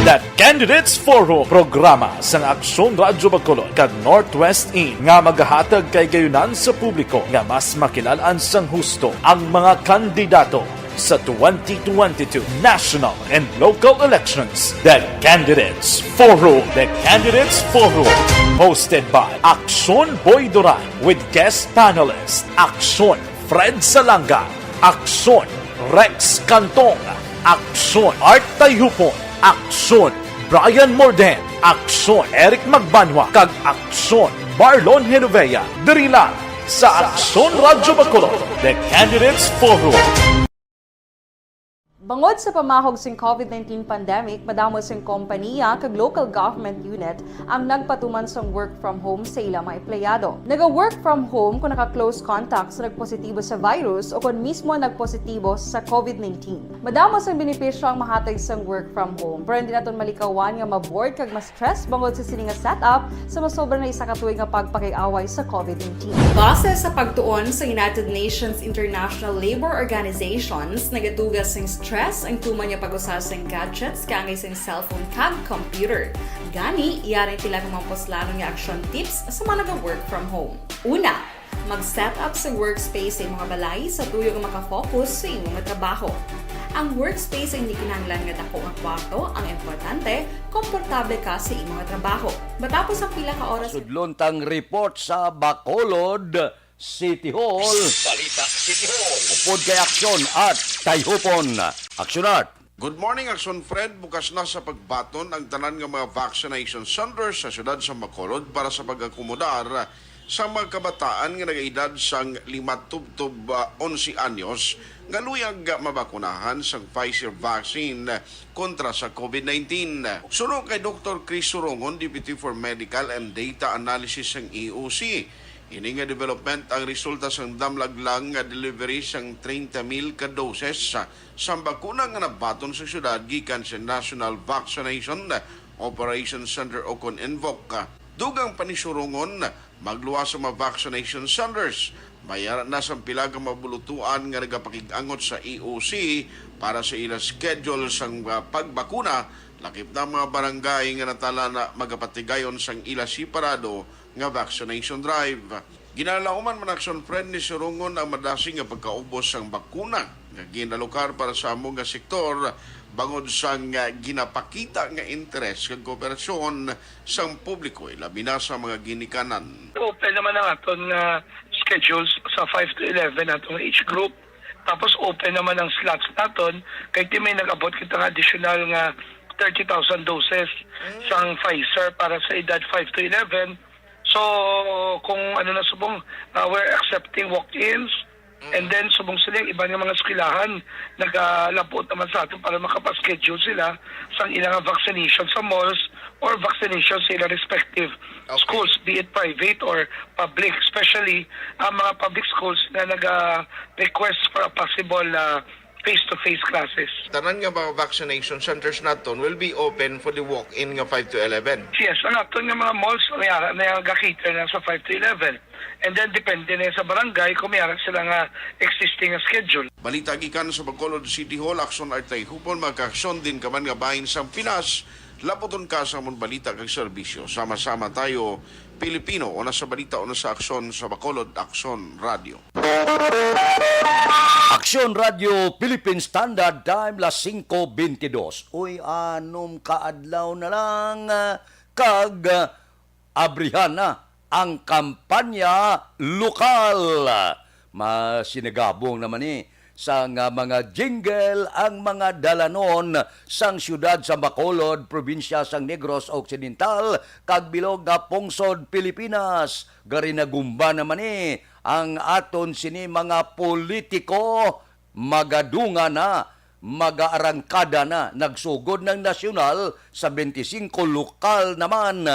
The Candidates Forum, programa sang Aksyon Radyo Bacolod kag Northwest In nga magahatag kay gayunan sa publiko nga mas makilalan sang husto ang mga kandidato sa twenty twenty-two national and local elections. The Candidates Forum. The Candidates Forum, hosted by Aksyon Boy Duran with guest panelist Aksyon Fred Salanga, Aksyon Rex Cantong, Aksyon Art Tayhupon, Aksyon Brian Morden, Aksyon Eric Magbanwa, kag Aksyon Marlon Genovea, diri lang sa Aksyon Radyo Bacolod, The Candidates Forum. Bangod sa pamahog sing covid nineteen pandemic, madamo sing kompaniya kag local government unit ang nagpatuman sang work from home sa ila mga empleyado. Naga-work from home kung naka-close contact sa nagpositibo sa virus o kon mismo nagpositibo sa covid nineteen. Madamo sang benepisyo ang mahatag sang work from home, pero hindi naton malikawan nga ma-bored kag ma-stress bangod sa sini nga setup sa masobra na isa ka tuig nga pagpakig-away sa covid nineteen. Base sa pagtuon sa United Nations International Labour Organizations, nagatuga sing stress ang tuman nga pag-usa sing gadgets kaangay sing cellphone kag computer. Gani, yari ang pila ka mga puslanon nga action tips sa mga naga-work from home. Una, mag-set up sa workspace sa imong balay sa tuyo nga makafocus sa imong trabaho. Ang workspace ay hindi kinahanglan nga dako nga kwarto, ang importante, komportable ka sa imong trabaho. Matapos ang pila ka oras, Sudlon tang report sa Bacolod City Hall. Balita City Hall. Upod kay Aksyon Art Tayhupon. Aksyon Art. Good morning, Aksyon Fred. Bukas na sa pagbaton ang tanan nga mga vaccination centers sa siyudad sa Bacolod para sa pag-akomodar sa mga kabataan nga nagaedad sang lima tubtob, ah, onse anyos nga luyag mabakunahan sang Pfizer vaccine kontra sa covid nineteen. Suno kay Doktor Chris Surongon, Deputy for Medical and Data Analysis sang E O C, ini nga development ang resulta sang damlag lang nga delivery sang treinta mil ka doses sa, sang bakuna nga nabaton sa siyudad gikan sa National Vaccination Operation Center o kon NVOC. Dugang pa ni Surongon, magluwas sa mga vaccination centers. May ara na sang pila ka mga bulutuan nga nagapakig-angot sa E O C para sa ila schedule sang, ah, pagbakuna, lakip na ang mga barangay nga natala na magapatigayon sang ila separado nga vaccination drive. Ginalauman man, Aksyon Fred, ni Surongon ang madasig nga pagkaubos sang bakuna nga ginalokar para sa amo nga sektor bangod sang, ah, ginapakita nga interes kag kooperasyon sang publiko, ilabi na sa mga ginikanan. Open naman ang aton nga schedules sa five to eleven atong age group. Tapos open naman ang slots naton, kay ti may nag-abot kita nga additional nga thirty thousand doses sang Pfizer para sa edad five to eleven. So, kung ano na subong, ah, we're accepting walk-ins, and then subong sila, yung iba nga mga eskwelahan, nagalabot naman sa aton para makapaschedule sila sang ilang vaccination sa malls or vaccination sa ilang respective schools, be it private or public, especially ang mga public schools na naga-request for a possible, ah, face-to-face classes. Tanan nga mga vaccination centers naton will be open for the walk-in nga five to eleven. Yes, ang aton nga mga malls, may ara na ga-cater na sa five to eleven. And then, depende na sa barangay kung may ara sila nga existing nga schedule. Balita gikan sa Bacolod City Hall, Aksyon Artay Hupon, magkaaksyon din ka man nga bahin sang Pinas, laputon ka sa amon balita kag serbisyo. Sama-sama tayo, Pilipino, una sa balita, una sa aksyon sa Bacolod Aksyon Radio. Aksyon Radio Philippine Standard Time, las singko bentidus. Uy, anom ka adlaw na lang, ah, kag, ah, abrihan na ang kampanya lokal. Masinagabong naman ni sang, ah, mga jingle ang mga dalanon sang siyudad sa Bacolod, probinsya sang Negros Occidental, kag bilog nga pungsod Pilipinas. Garinagumba naman ni ang aton sini mga politiko, magadunga na, magaarangkada na, nagsugod ng nasyonal sa twenty-five lokal naman.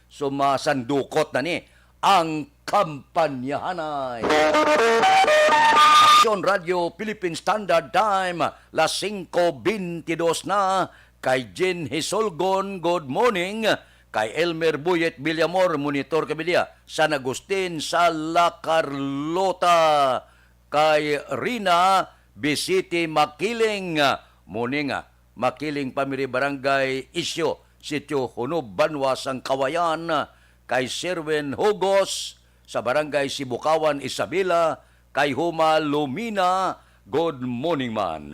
Sumasandukot na ni ang kampanyahanay. Aksyon Radio Philippine Standard Time, las singko bentidus na. Kay Jen Hisolgon, good morning. Kay Elmer Buyet Villamor, monitor kami diya. San Agustin sa La Carlota. Kay Rina Bisiti Makiling, morning, ah, Makiling Family Barangay Isyo, Sitio Hunob, Banwa sang Kawayan. Kay Sherwin Hugos sa Barangay Sibukawan, Isabela. Kay Huma Lumina, good morning man.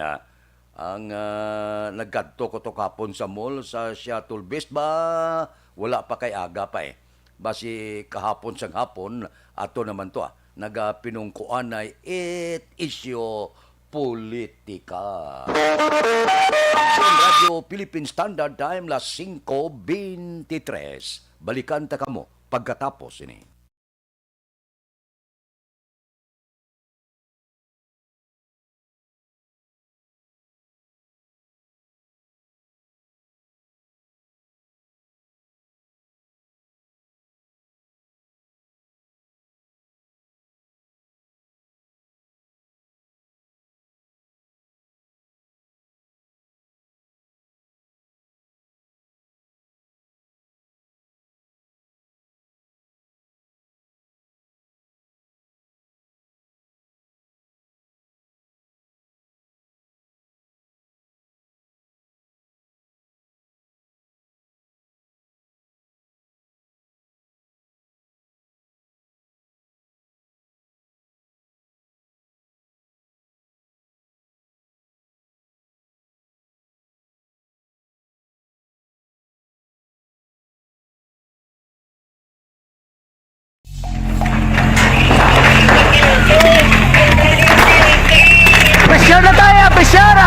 Ang, ah, nagkadto ko to kahapon sa mall sa Shuttle Base ba, wala pa kay aga pa eh. Basi kahapon sang hapon, ato naman to, ah. Nagapinungkuanay it isyu politika. Radyo Philippine Standard Time, las singko bentitres. Balikan ta kamo pagkatapos ini. Pressure na tayo, pressure!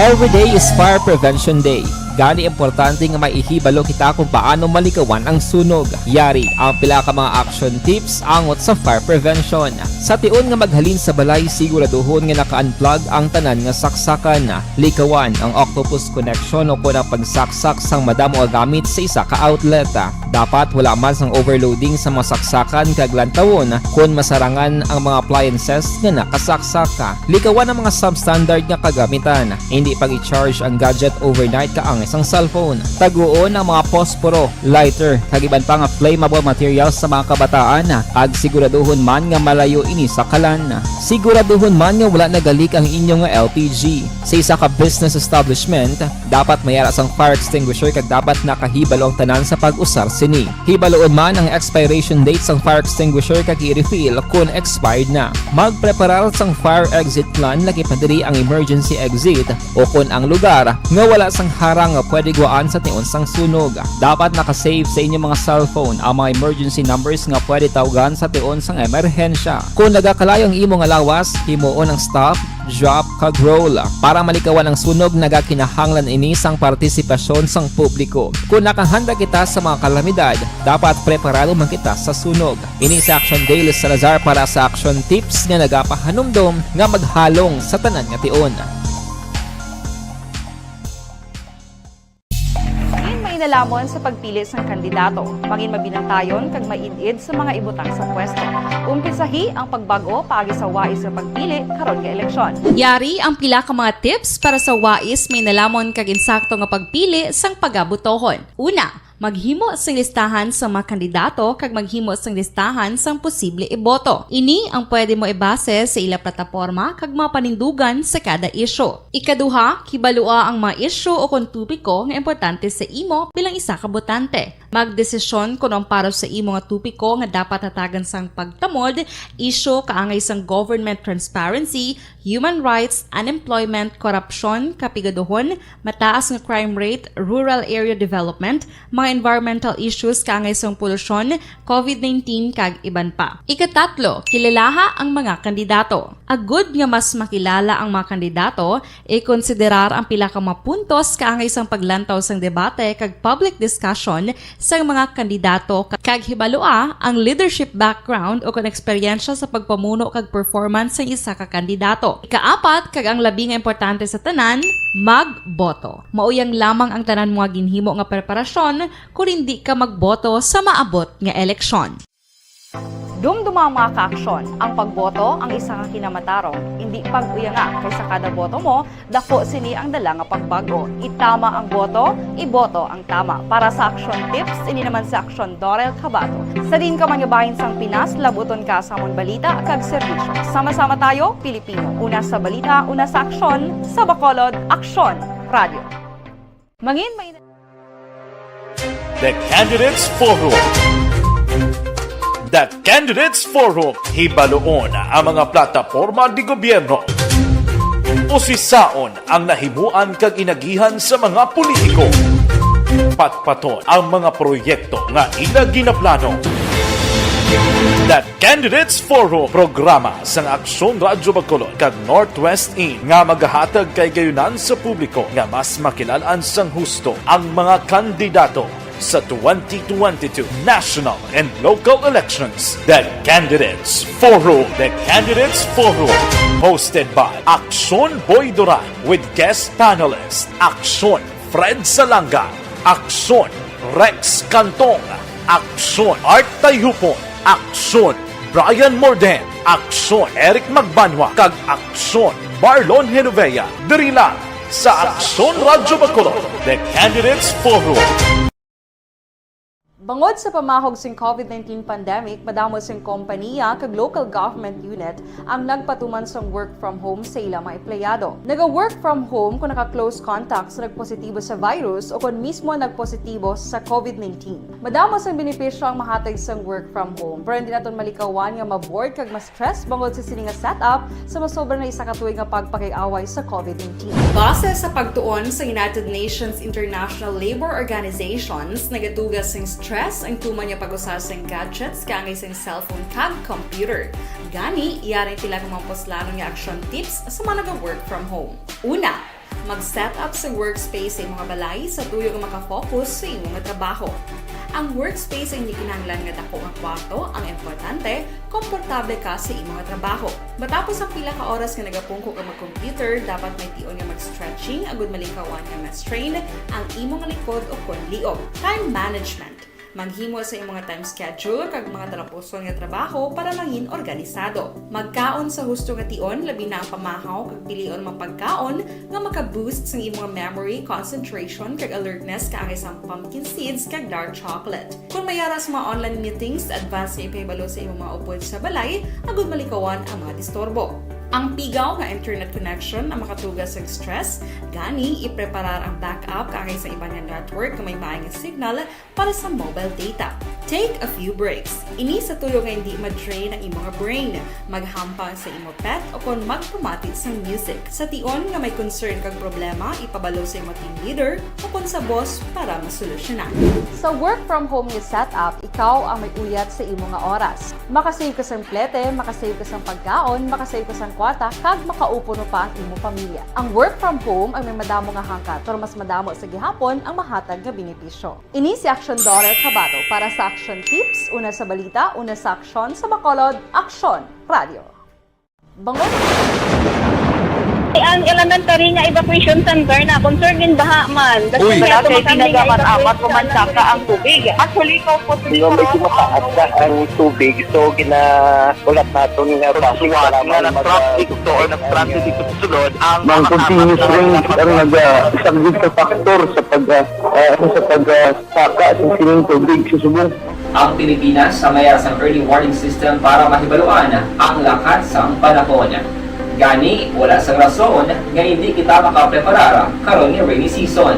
Every day is Fire Prevention Day. Gani, importante nga maihibalo kita kung paano malikawan ang sunog. Yari ang pila ka mga action tips angot sa fire prevention. Sa tion nga maghalin sa balay, siguraduhon nga naka-unplug ang tanan nga saksakan. Likawan ang octopus connection o kon ang pagsaksak sang madamo nga gamit sa isa ka outlet. Dapat wala man sang overloading sa mga saksakan kag lantawon kon masarangan ang mga appliances nga nakasaksak. Likawan ang mga substandard nga kagamitan. Hindi pag-i-charge ang gadget overnight kaangay sang cellphone. Taguon ang mga posporo, lighter, kag iban pa nga flammable materials sa mga kabataan, kag siguraduhon man nga malayo ini sa kalan. Siguraduhon man nga wala nagalik ang inyo nga L P G. Sa isa ka business establishment, dapat may ara sang fire extinguisher kag dapat nakahibalo ang tanan sa pag-usar sini. Hibaloon man ang expiration date sang fire extinguisher kag i-refill kon expired na. Magpreparar sang fire exit plan, laki pa diri ang emergency exit o kon ang lugar nga wala sang harang nga pwede gwaan sa tion sang sunog. Dapat naka-save sa inyong mga cellphone ang mga emergency numbers nga pwede tawgan sa tion sang emerhensya. Kung nagakalayo ang imo nga lawas, himuon ang stop, drop, kag roll. Para malikawan ang sunog, nagakinahanglan ini sang partisipasyon sang publiko. Kung nakahanda kita sa mga kalamidad, dapat preparado man kita sa sunog. Ini si Action Dale Salazar para sa Action Tips nga nagapahanumdom nga maghalong sa tanan nga tion. Mangin mainalamon sa pagpili sang kandidato. Mangin mabinantayon kag maid-id sa mga ibutang sa pwesto. Umpisahi ang pagbag-o paagi sa wais nga pagpili karon nga eleksyon. Yari ang pila ka mga tips para sa wais, mainalamon kag insakto nga pagpili sang pagabotohon. Una, maghimo sing listahan sa mga kandidato kag maghimo sing listahan sang posible iboto. Ini ang pwede mo ibase sa ila plataporma kag mga panindugan sa kada isyu. Ikaduha, kibalua ang mga isyu o kon topiko nga importante sa imo bilang isa ka botante. Magdesisyon kon ang para sa imo nga topiko nga dapat hatagan sang pagtamod, isyu kaangay sang government transparency, human rights, unemployment, korupsyon, kapigaduhon, mataas nga crime rate, rural area development, mga environmental issues kaangay sang polusyon, covid nineteen, kag iban pa. Ikatatlo, kilalaha ang mga kandidato. Agud nga mas makilala ang mga kandidato, ikonsiderar ang pila ka mga puntos kaangay sang paglantaw sang debate kag public discussion sang mga kandidato, kag hibalua ang leadership background o kon eksperyensya sa pagpamuno kag performance sang isa ka kandidato. Ikaapat, kag ang labi nga importante sa tanan, magboto. Mauyang lamang ang tanan mo nga ginhimo nga preparasyon kon indi ka magboto sa maabot nga eleksyon. Dumduma ang mga kaaksyon. Ang pagboto ang isa ka kinamatarong. Indi pag-uyanga, kay sa kada boto mo, dako sini ang dala nga pagbag-o. Itama ang boto, iboto ang tama. Para sa Action Tips, ini naman si Action Dorel Cabato. Sa diin ka man nga bahin sang Pinas, labuton ka sa amon balita kag serbisyo. Sama-sama tayo, Pilipino. Una sa balita, una sa aksyon, sa Bacolod, Aksyon Radio. Mangin may The Candidates Forum. The Candidates Forum. Hibaluon ang mga plataporma di gobyerno. Usisaon ang nahimuan kag inagihan sa mga politiko. Patpaton ang mga proyekto nga ila ginaplano. The Candidates Forum, programa sang Aksyon Radyo Bacolod kag Northwest In nga magahatag kahigayonan sa publiko nga mas makilal-an sang husto ang mga kandidato sa twenty twenty-two national and local elections. The Candidates Forum. The Candidates Forum, hosted by Aksyon Boy Duran with guest panelist Aksyon Fred Salanga, Aksyon Rex Cantong, Aksyon Art Tayhupon, Aksyon Brian Morden, Aksyon Eric Magbanwa, kag Aksyon Marlon Genovea, diri lang sa Aksyon Radyo Bacolod, The Candidates Forum. Bangod sa pamahog sing covid nineteen pandemic, madamo sing kompaniya kag local government unit ang nagpatuman sang work from home sa ila mga empleyado. Naga-work from home kung naka-close contact sa nagpositibo sa virus o kon mismo nagpositibo sa covid nineteen. Madamo sang benepisyo ang mahatag sang work from home, pero hindi naton malikawan nga ma-bored kag ma-stress bangod sa sini nga setup sa masobra na isa ka tuig nga pagpakig-away sa covid nineteen. Base sa pagtuon sa United Nations International Labour Organizations, nagaduga sing stress ang tuman nga pag-usa sing gadgets kaangay sing cellphone kag computer. Gani, yari ang pila ka mga puslanon nga action tips sa mga naga-work from home. Una, mag-set up sa workspace sa imo nga balay sa tuyo nga makafocus sa imo nga trabaho. Ang workspace ang hindi kinahanglan nga dako nga kwarto, ang importante, komportable ka sa imo nga trabaho. Matapos ang pila ka oras nga nagapungko ka mag-computer, dapat may tion nga mag-stretching agud malikawan nga ma-strain ang imo nga likod o kon liog. Time management. Maghimo sa imo nga time schedule kag mga talapuson nga trabaho para mangin organisado. Magkaon sa husto nga tion, labi na ang pamahaw kag pilion mga pagkaon nga maka-boost sang imo nga memory, concentration, kag alertness kaangay sang pumpkin seeds kag dark chocolate. Kung may ara sa mga online meetings, advance nga ipahibalo sa imo mga upod sa balay agud malikawan ang mga disturbo. Ang pigaw nga internet connection ang makatuga sa stress, gani ipreparar ang backup kaangay sa iban nga network nga may maay nga signal para sa mobile data. Take a few breaks. Ini sa tuyo nga hindi ma-drain ang imo nga brain, maghampang sa imo pet o kon magpamati sang music. Sa tion nga may concern kag problema, ipabalo sa imo team leader o kon sa boss para masolusyonan. Sa work from home nga setup, ikaw ang may uyat sa imo nga oras. Makasave ka sang plete, makasave ka sang pagkaon, makasave ka sang kwarta, kag makaupo pa ang imo pamilya. Ang work from home ang may madamo nga hangkat, pero mas madamo sa gihapon ang mahatag nga benepisyo. Ini si Action Daughter Kabato para sa Action Tips, una sa balita, una sa aksyon, sa Bacolod, Aksyon Radio. Bangon. Ang elementary nga evacuation center na concerned din baha man. Uy. Wala kay kinagamat-amat ko man saka ang tubig. Actually, ko po. Medyo mataas na ang tubig, so ginaulat naton nga traffic nga lamang nag-traffic to or nag-traffic dito sa sulod ang mga continuous rains ang nag-, ah, isang big factor sa pag, ah, ah, sa pag, ah, saka sa sining tubig sa subong. Ang Pilipinas ang may sang early warning system para mahibaluan ang lakat sang panahon. Gani, wala sang rason nga hindi kita makapreparar karon nga rainy season.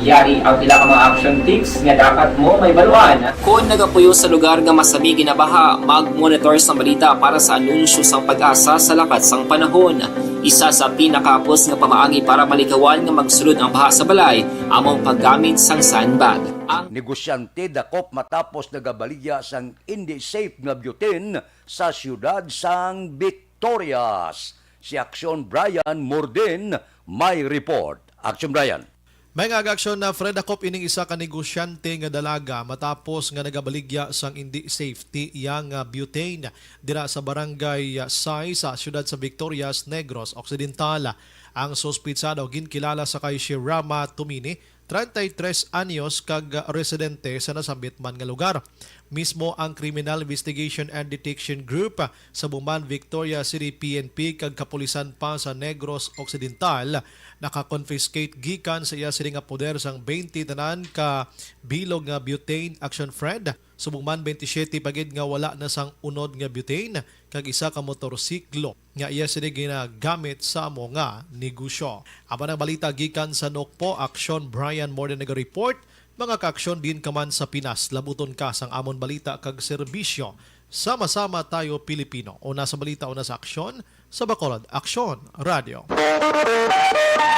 Yari ang pila ka mga action tips nga dapat mo mahibaluan. Kon nagapuyo sa lugar nga masami ginabaha, mag-monitor sang balita para sa anunsyo sang PAGASA sa lakat sang panahon. Isa sa pinakahapos nga pamaagi para malikawan nga magsulod ang baha sa balay amo ang paggamit sang sandbag. Ang negosyante dakop matapos nagabaligya sang indi safe nga butane sa siyudad sang Victorias. Si Action Brian Morden may report. Action Brian. May nga aga aksyon na Fred, dakop ining isa ka negosyante nga dalaga matapos nga nagabaligya sang indi safety iya nga butane dira sa barangay, ah, sais sa siyudad sa Victorias, Negros Occidental. Ang suspitsado ginkilala sa kay Shirama Tumini, treinta y tres anyos, kag residente sa nasambit man nga lugar. Mismo ang Criminal Investigation and Detection Group sa Buman, Victoria City P N P kag kapulisan pa sa Negros Occidental naka-confiscate gikan sa iya sini nga poder sang twenty tanan ka bilog nga butane, Action Fred. Subong man, twenty-siyete pa gid nga wala na sang unod nga butane kag isa ka motorsiklo nga iya sini ginagamit sa amo nga negosyo. Amo ang balita gikan sa Nokpo, Action Brian Morden nag-report. Mga ka-aksyon, diin ka man sa Pinas, labuton ka sang amon balita kag serbisyo. Sama-sama tayo, Pilipino. Una sa balita, una sa aksyon, sa Bacolod Aksyon Radio.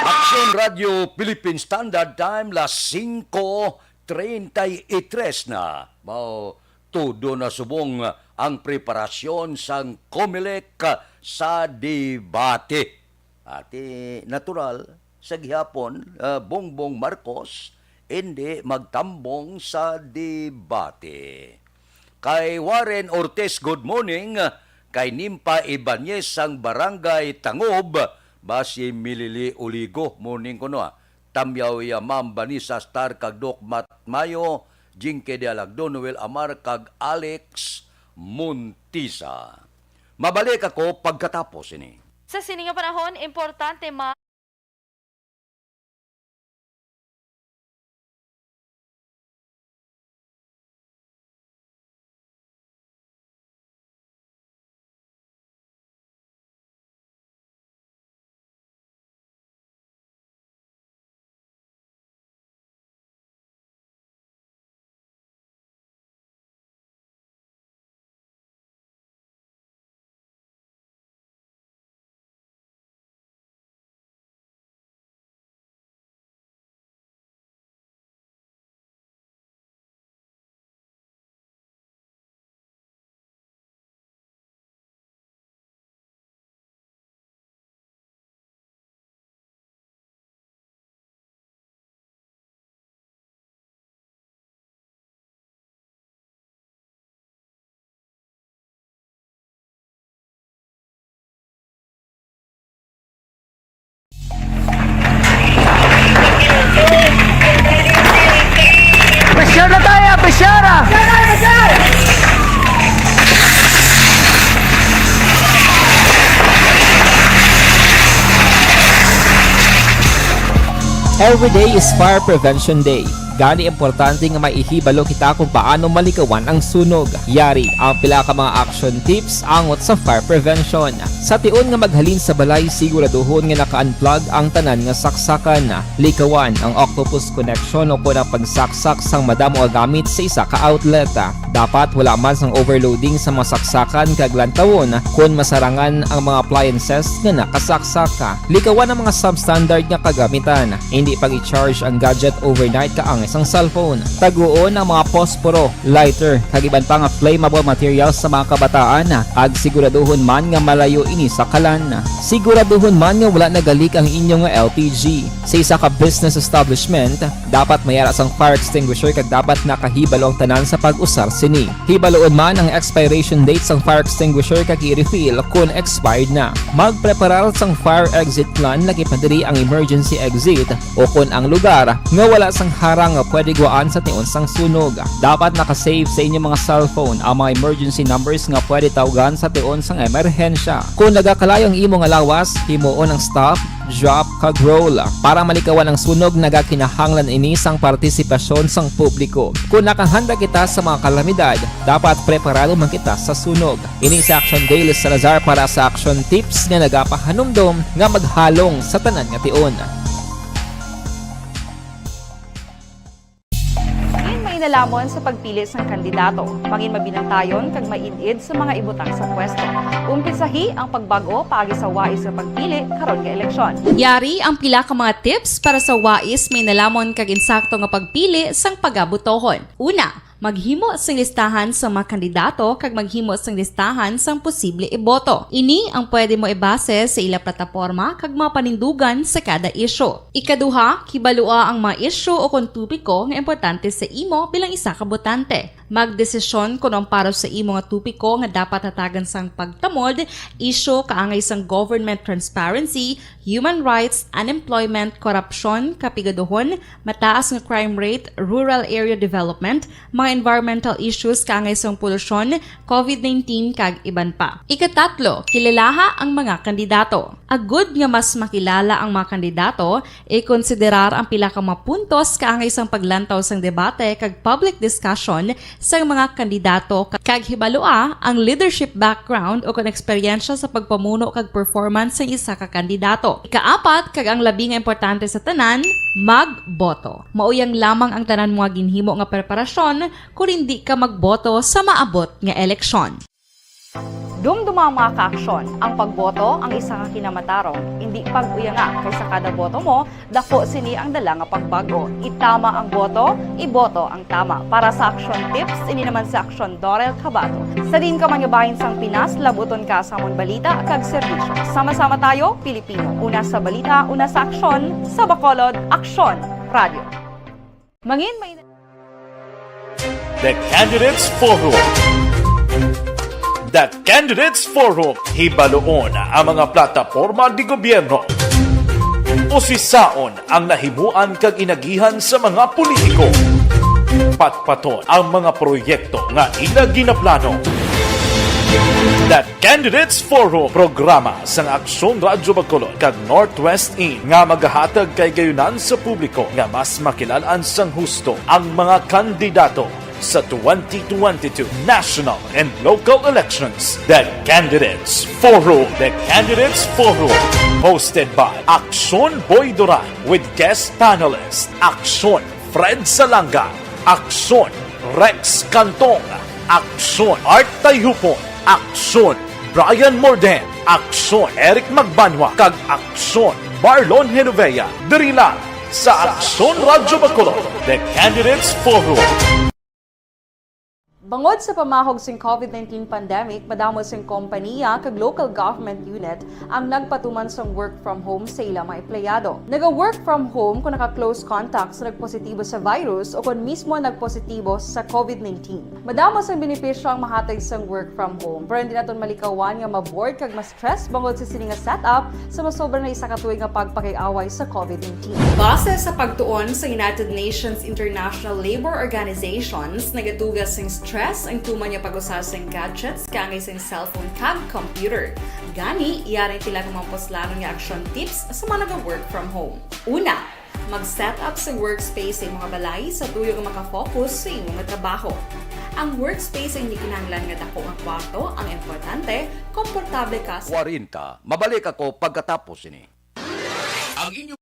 Aksyon Radio Philippine Standard Time, las singko treinta y tres na. Mao, todo na subong ang preparasyon sang Comelec sa debate. Ati natural, sa gihapon, ah, Bongbong Marcos, indi magtambong sa debate. Kay Warren Ortiz, good morning. Kay Nimpa Ibanez sang Barangay Tangob, basi Milili Oligo, morning kuno, ah. Tamyaw iya Ma'am Vanessa Star kag Doc Matt Mayo, Jinky de Alagdo, Noel Amar kag Alex Montisa. Mabalik ako pagkatapos ini. Sa sini nga panahon, importante ma- Pressure na tayo, pressure! Every day is Fire Prevention Day. Gani, importante nga maihibalo kita kung paano malikawan ang sunog. Yari ang pila ka mga action tips angot sa fire prevention. Sa tion nga maghalin sa balay, siguraduhon nga naka-unplug ang tanan nga saksakan. Likawan ang octopus connection o kon ang pagsaksak sang madamo nga gamit sa isa ka outlet. Dapat wala man sang overloading sa mga saksakan kag lantawon kon masarangan ang mga appliances nga nakasaksak. Likawan ang mga substandard nga kagamitan. Hindi pag-i-charge ang gadget overnight kaangay sang cellphone. Taguon ang mga posporo, lighter, kag iban pa nga flammable materials sa mga kabataan, kag siguraduhon man nga malayo ini sa kalan. Siguraduhon man nga wala nagalik ang inyo nga L P G. Sa isa ka business establishment, dapat may ara sang fire extinguisher kag dapat nakahibalo ang tanan sa pag-usar sini. Hibaloon man ang expiration date sang fire extinguisher kag i-refill kon expired na. Magpreparar sang fire exit plan, lakip na diri ang emergency exit o kon ang lugar nga wala sang harang nga pwede guwaan sa tion sang sunog. Dapat naka-save sa inyo mga cellphone ang mga emergency numbers nga pwede tawgan sa tion sang emerhensya. Kon nagakalayo ang imo nga lawas, himuon ang stop, drop, kag roll. Para malikawan ang sunog, nagakinahanglan ini sang partisipasyon sang publiko. Kon nakahanda kita sa mga kalamidad, dapat preparado man kita sa sunog. Ini si Action Dale Salazar para sa Action Tips nga nagapahanumdom nga maghalong sa tanan nga tion. Mangin mainalamon sa pagpili sang kandidato. Mangin mabinantayon kag maid-id sa mga ibutang sa pwesto. Umpisahi ang pagbag-o paagi sa wais nga pagpili karon nga eleksyon. Yari ang pila ka mga tips para sa wais, mainalamon kag insakto nga pagpili sang pagabotohon. Una, maghimo sing listahan sa mga kandidato kag maghimo sing listahan sang posible iboto. Ini ang pwede mo ibase sa ila plataporma kag mga panindugan sa kada isyu. Ikaduha, kibalua ang mga isyu o kon topiko nga importante sa imo bilang isa ka botante. Magdesisyon kon ang para sa imo nga topiko nga dapat hatagan sang pagtamod, isyu kaangay sang government transparency, human rights, unemployment, korupsyon, kapigaduhon, mataas nga crime rate, rural area development, mga environmental issues kaangay sang polusyon, covid nineteen, kag iban pa. Ikatatlo, kilalaha ang mga kandidato. Agud nga mas makilala ang mga kandidato, ikonsiderar ang pila ka mga puntos kaangay sang paglantaw sang debate kag public discussion sang mga kandidato, kag hibalua ang leadership background o kon eksperyensya sa pagpamuno kag performance sang isa ka kandidato. Ikaapat, kag ang labi nga importante sa tanan, magboto. Mauyang lamang ang tanan mo nga ginhimo nga preparasyon kon indi ka magboto sa maabot nga eleksyon. Dumduma ang mga kaaksyon. Ang pagboto ang isa ka kinamatarong. Indi pag-uyanga, kay sa kada boto mo, dako sini ang dala nga pagbag-o. Itama ang boto, iboto ang tama. Para sa Action Tips, ini naman si Action Dorel Cabato. Sa diin ka man nga bahin sang Pinas, labuton ka sa amon balita kag serbisyo. Sama-sama tayo, Pilipino. Una sa balita, una sa aksyon, sa Bacolod, Aksyon Radio. Mangin may The Candidates Forum. The Candidates Forum, hibaluon ang mga plataporma di gobyerno. Usisaon ang nahimuan kag inagihan sa mga politiko. Patpaton ang mga proyekto nga ila ginaplano. The Candidates Forum, programa sang Aksyon Radyo Bacolod kag Northwest In, nga magahatag kay gayunan sa publiko nga mas makilal-an sang husto ang mga kandidato sa twenty twenty-two national and local elections. The Candidates Forum. The Candidates Forum, hosted by Aksyon Boy Duran with guest panelist Aksyon Fred Salanga, Aksyon Rex Cantong, Aksyon Art Tayhupon, Aksyon Brian Morden, Aksyon Eric Magbanwa, kag Aksyon Marlon Genovea, diri lang sa Aksyon Radyo Bacolod, The Candidates Forum. Bangod sa pamahog sing covid nineteen pandemic, madamo sing kompaniya kag local government unit ang nagpatuman sang work from home sa ila mga empleyado. Naga-work from home kung naka-close contact sa nagpositibo sa virus o kon mismo nagpositibo sa covid nineteen. Madamo sang benepisyo ang mahatag sang work from home, pero hindi naton malikawan nga ma-bored kag ma-stress bangod sa sini nga setup sa masobra na isa ka tuig nga pagpakig-away sa covid nineteen. Base sa pagtuon sa United Nations International Labour Organizations, nagaduga sing stress ang tuman nga pag-usa sing gadgets kaangay sing cellphone kag computer. Gani, yari ang pila ka mga puslanon nga action tips sa mga naga-work from home. Una, Mag-set up sa workspace sa imong balay sa tuyo nga maka-focus sa imong trabaho. Ang workspace ay hindi kinahanglan nga dako nga kwarto, ang importante, komportable ka sa Kwarenta, mabalik ako pagkatapos sini. Ang inyo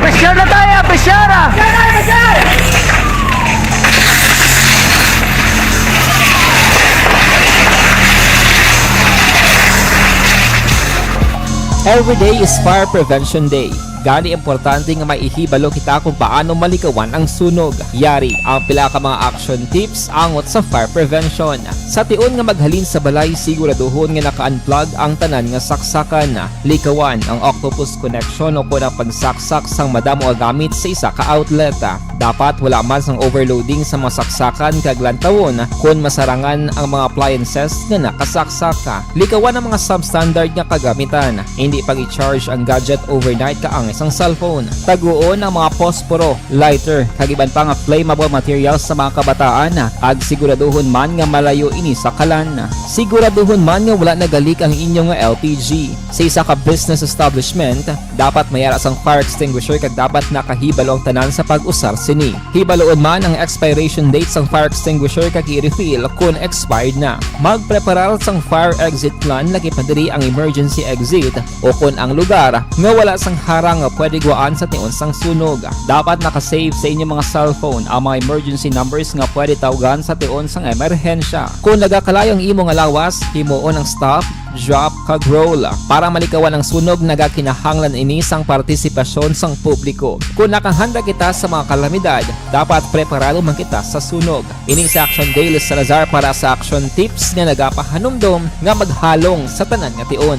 Picture na tayo, picture! Every day is Fire Prevention Day. Gani, importante nga may ihibalo kita kung paano malikawan ang sunog. Yari ang pila ka mga action tips angot sa fire prevention. Sa tion nga maghalin sa balay, siguraduhon nga naka-unplug ang tanan nga saksakan. Likawan ang octopus connection o kon ang pagsaksak sang madamo nga gamit sa isa ka outlet. Dapat wala man sang overloading sa mga saksakan kag lantawon kon masarangan ang mga appliances nga nakasaksak. Likawan ang mga substandard nga kagamitan. Hindi pag-i-charge ang gadget overnight kaangay sang cellphone. Taguon ang mga posporo, lighter, kag iban pa nga flammable materials sa mga kabataan, kag siguraduhon man nga malayo ini sa kalan. Siguraduhon man nga wala nagalik ang inyo nga L P G. Sa isa ka business establishment, dapat may ara sang fire extinguisher kag dapat nakahibalo ang tanan sa pag-usar sini. Hibaluon man ang expiration date sang fire extinguisher kag i-refill kon expired na. Magpreparar sang fire exit plan, lakip na diri ang emergency exit o kon ang lugar nga wala sang harang nga pwede gwaan sa tion sang sunog. Dapat naka-save sa inyo mga cellphone ang mga emergency numbers nga pwede tawgan sa tion sang emerhensya. Kon nagakalayo ang imo nga lawas, himuon ang stop, drop, kag roll. Para malikawan ang sunog, nagakinahanglan ini sang partisipasyon sang publiko. Kon nakahanda kita sa mga kalamidad, dapat preparado man kita sa sunog. Ini si Action Dale Salazar para sa Action Tips nga nagapahanumdom nga maghalong sa tanan nga tion.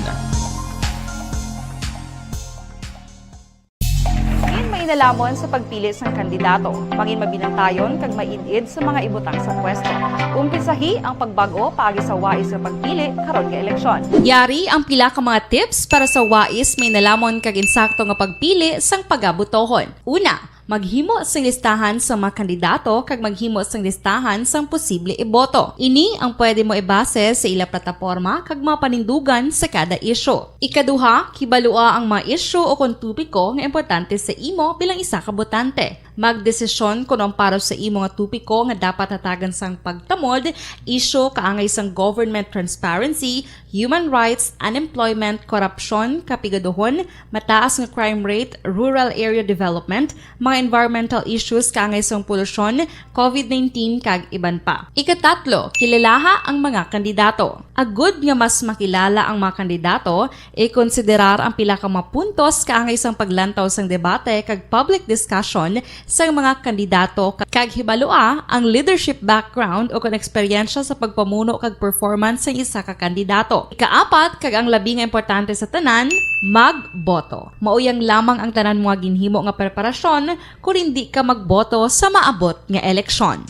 Mangin mainalhamon sa pagpili sang kandidato. Mangin mabinantayon kag maid-id sa mga ibutang sa pwesto. Umpisahi ang pagbag-o paagi sa wais nga pagpili karon nga eleksyon. Yari ang pila ka mga tips para sa wais, mainalhamon kag insakto nga pagpili sang pagabotohon. Una, maghimo sing listahan sa mga kandidato kag maghimo sing listahan sang posible iboto. Ini ang pwede mo ibase sa ila plataporma kag mga panindugan sa kada isyu. Ikaduha, kibalua ang mga isyu o kon topiko nga importante sa imo bilang isa ka botante. Magdesisyon kon ang para sa imo nga topiko nga dapat hatagan sang pagtamod, isyu kaangay sang government transparency, human rights, unemployment, korupsyon, kapigaduhon, mataas nga crime rate, rural area development, mga environmental issues kaangay sang polusyon, covid nineteen, kag iban pa. Ikatatlo, kilalaha ang mga kandidato. Agud nga mas makilala ang mga kandidato, ikonsiderar ang pila ka mga puntos kaangay sang paglantaw sang debate kag public discussion sang mga kandidato, kag hibalua ang leadership background o kon eksperyensya sa pagpamuno kag performance sang isa ka kandidato. Ikaapat, kag ang labi nga importante sa tanan, magboto. Mao yang lamang ang tanan mo nga ginhimo nga preparasyon kon indi ka magboto sa maabot nga eleksyon.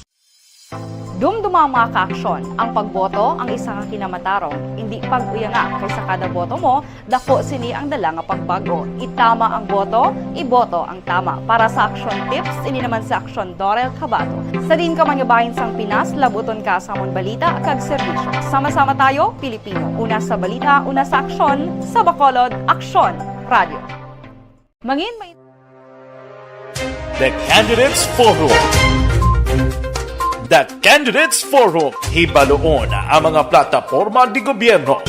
Dumduma ang mga kaaksyon. Ang pagboto ang isa ka kinamatarong. Indi pag-uyanga, kay sa kada boto mo, dako sini ang dala nga pagbag-o. Itama ang boto, iboto ang tama. Para sa Action Tips, ini naman si Action Dorel Cabato. Sa diin ka man nga bahin sang Pinas, labuton ka sa amon balita kag serbisyo. Sama-sama tayo, Pilipino. Una sa balita, una sa aksyon, sa Bacolod, Aksyon Radio. Mangin may The Candidates Forum. The Candidates Forum. Hibaluon ang mga plataporma di gobyerno.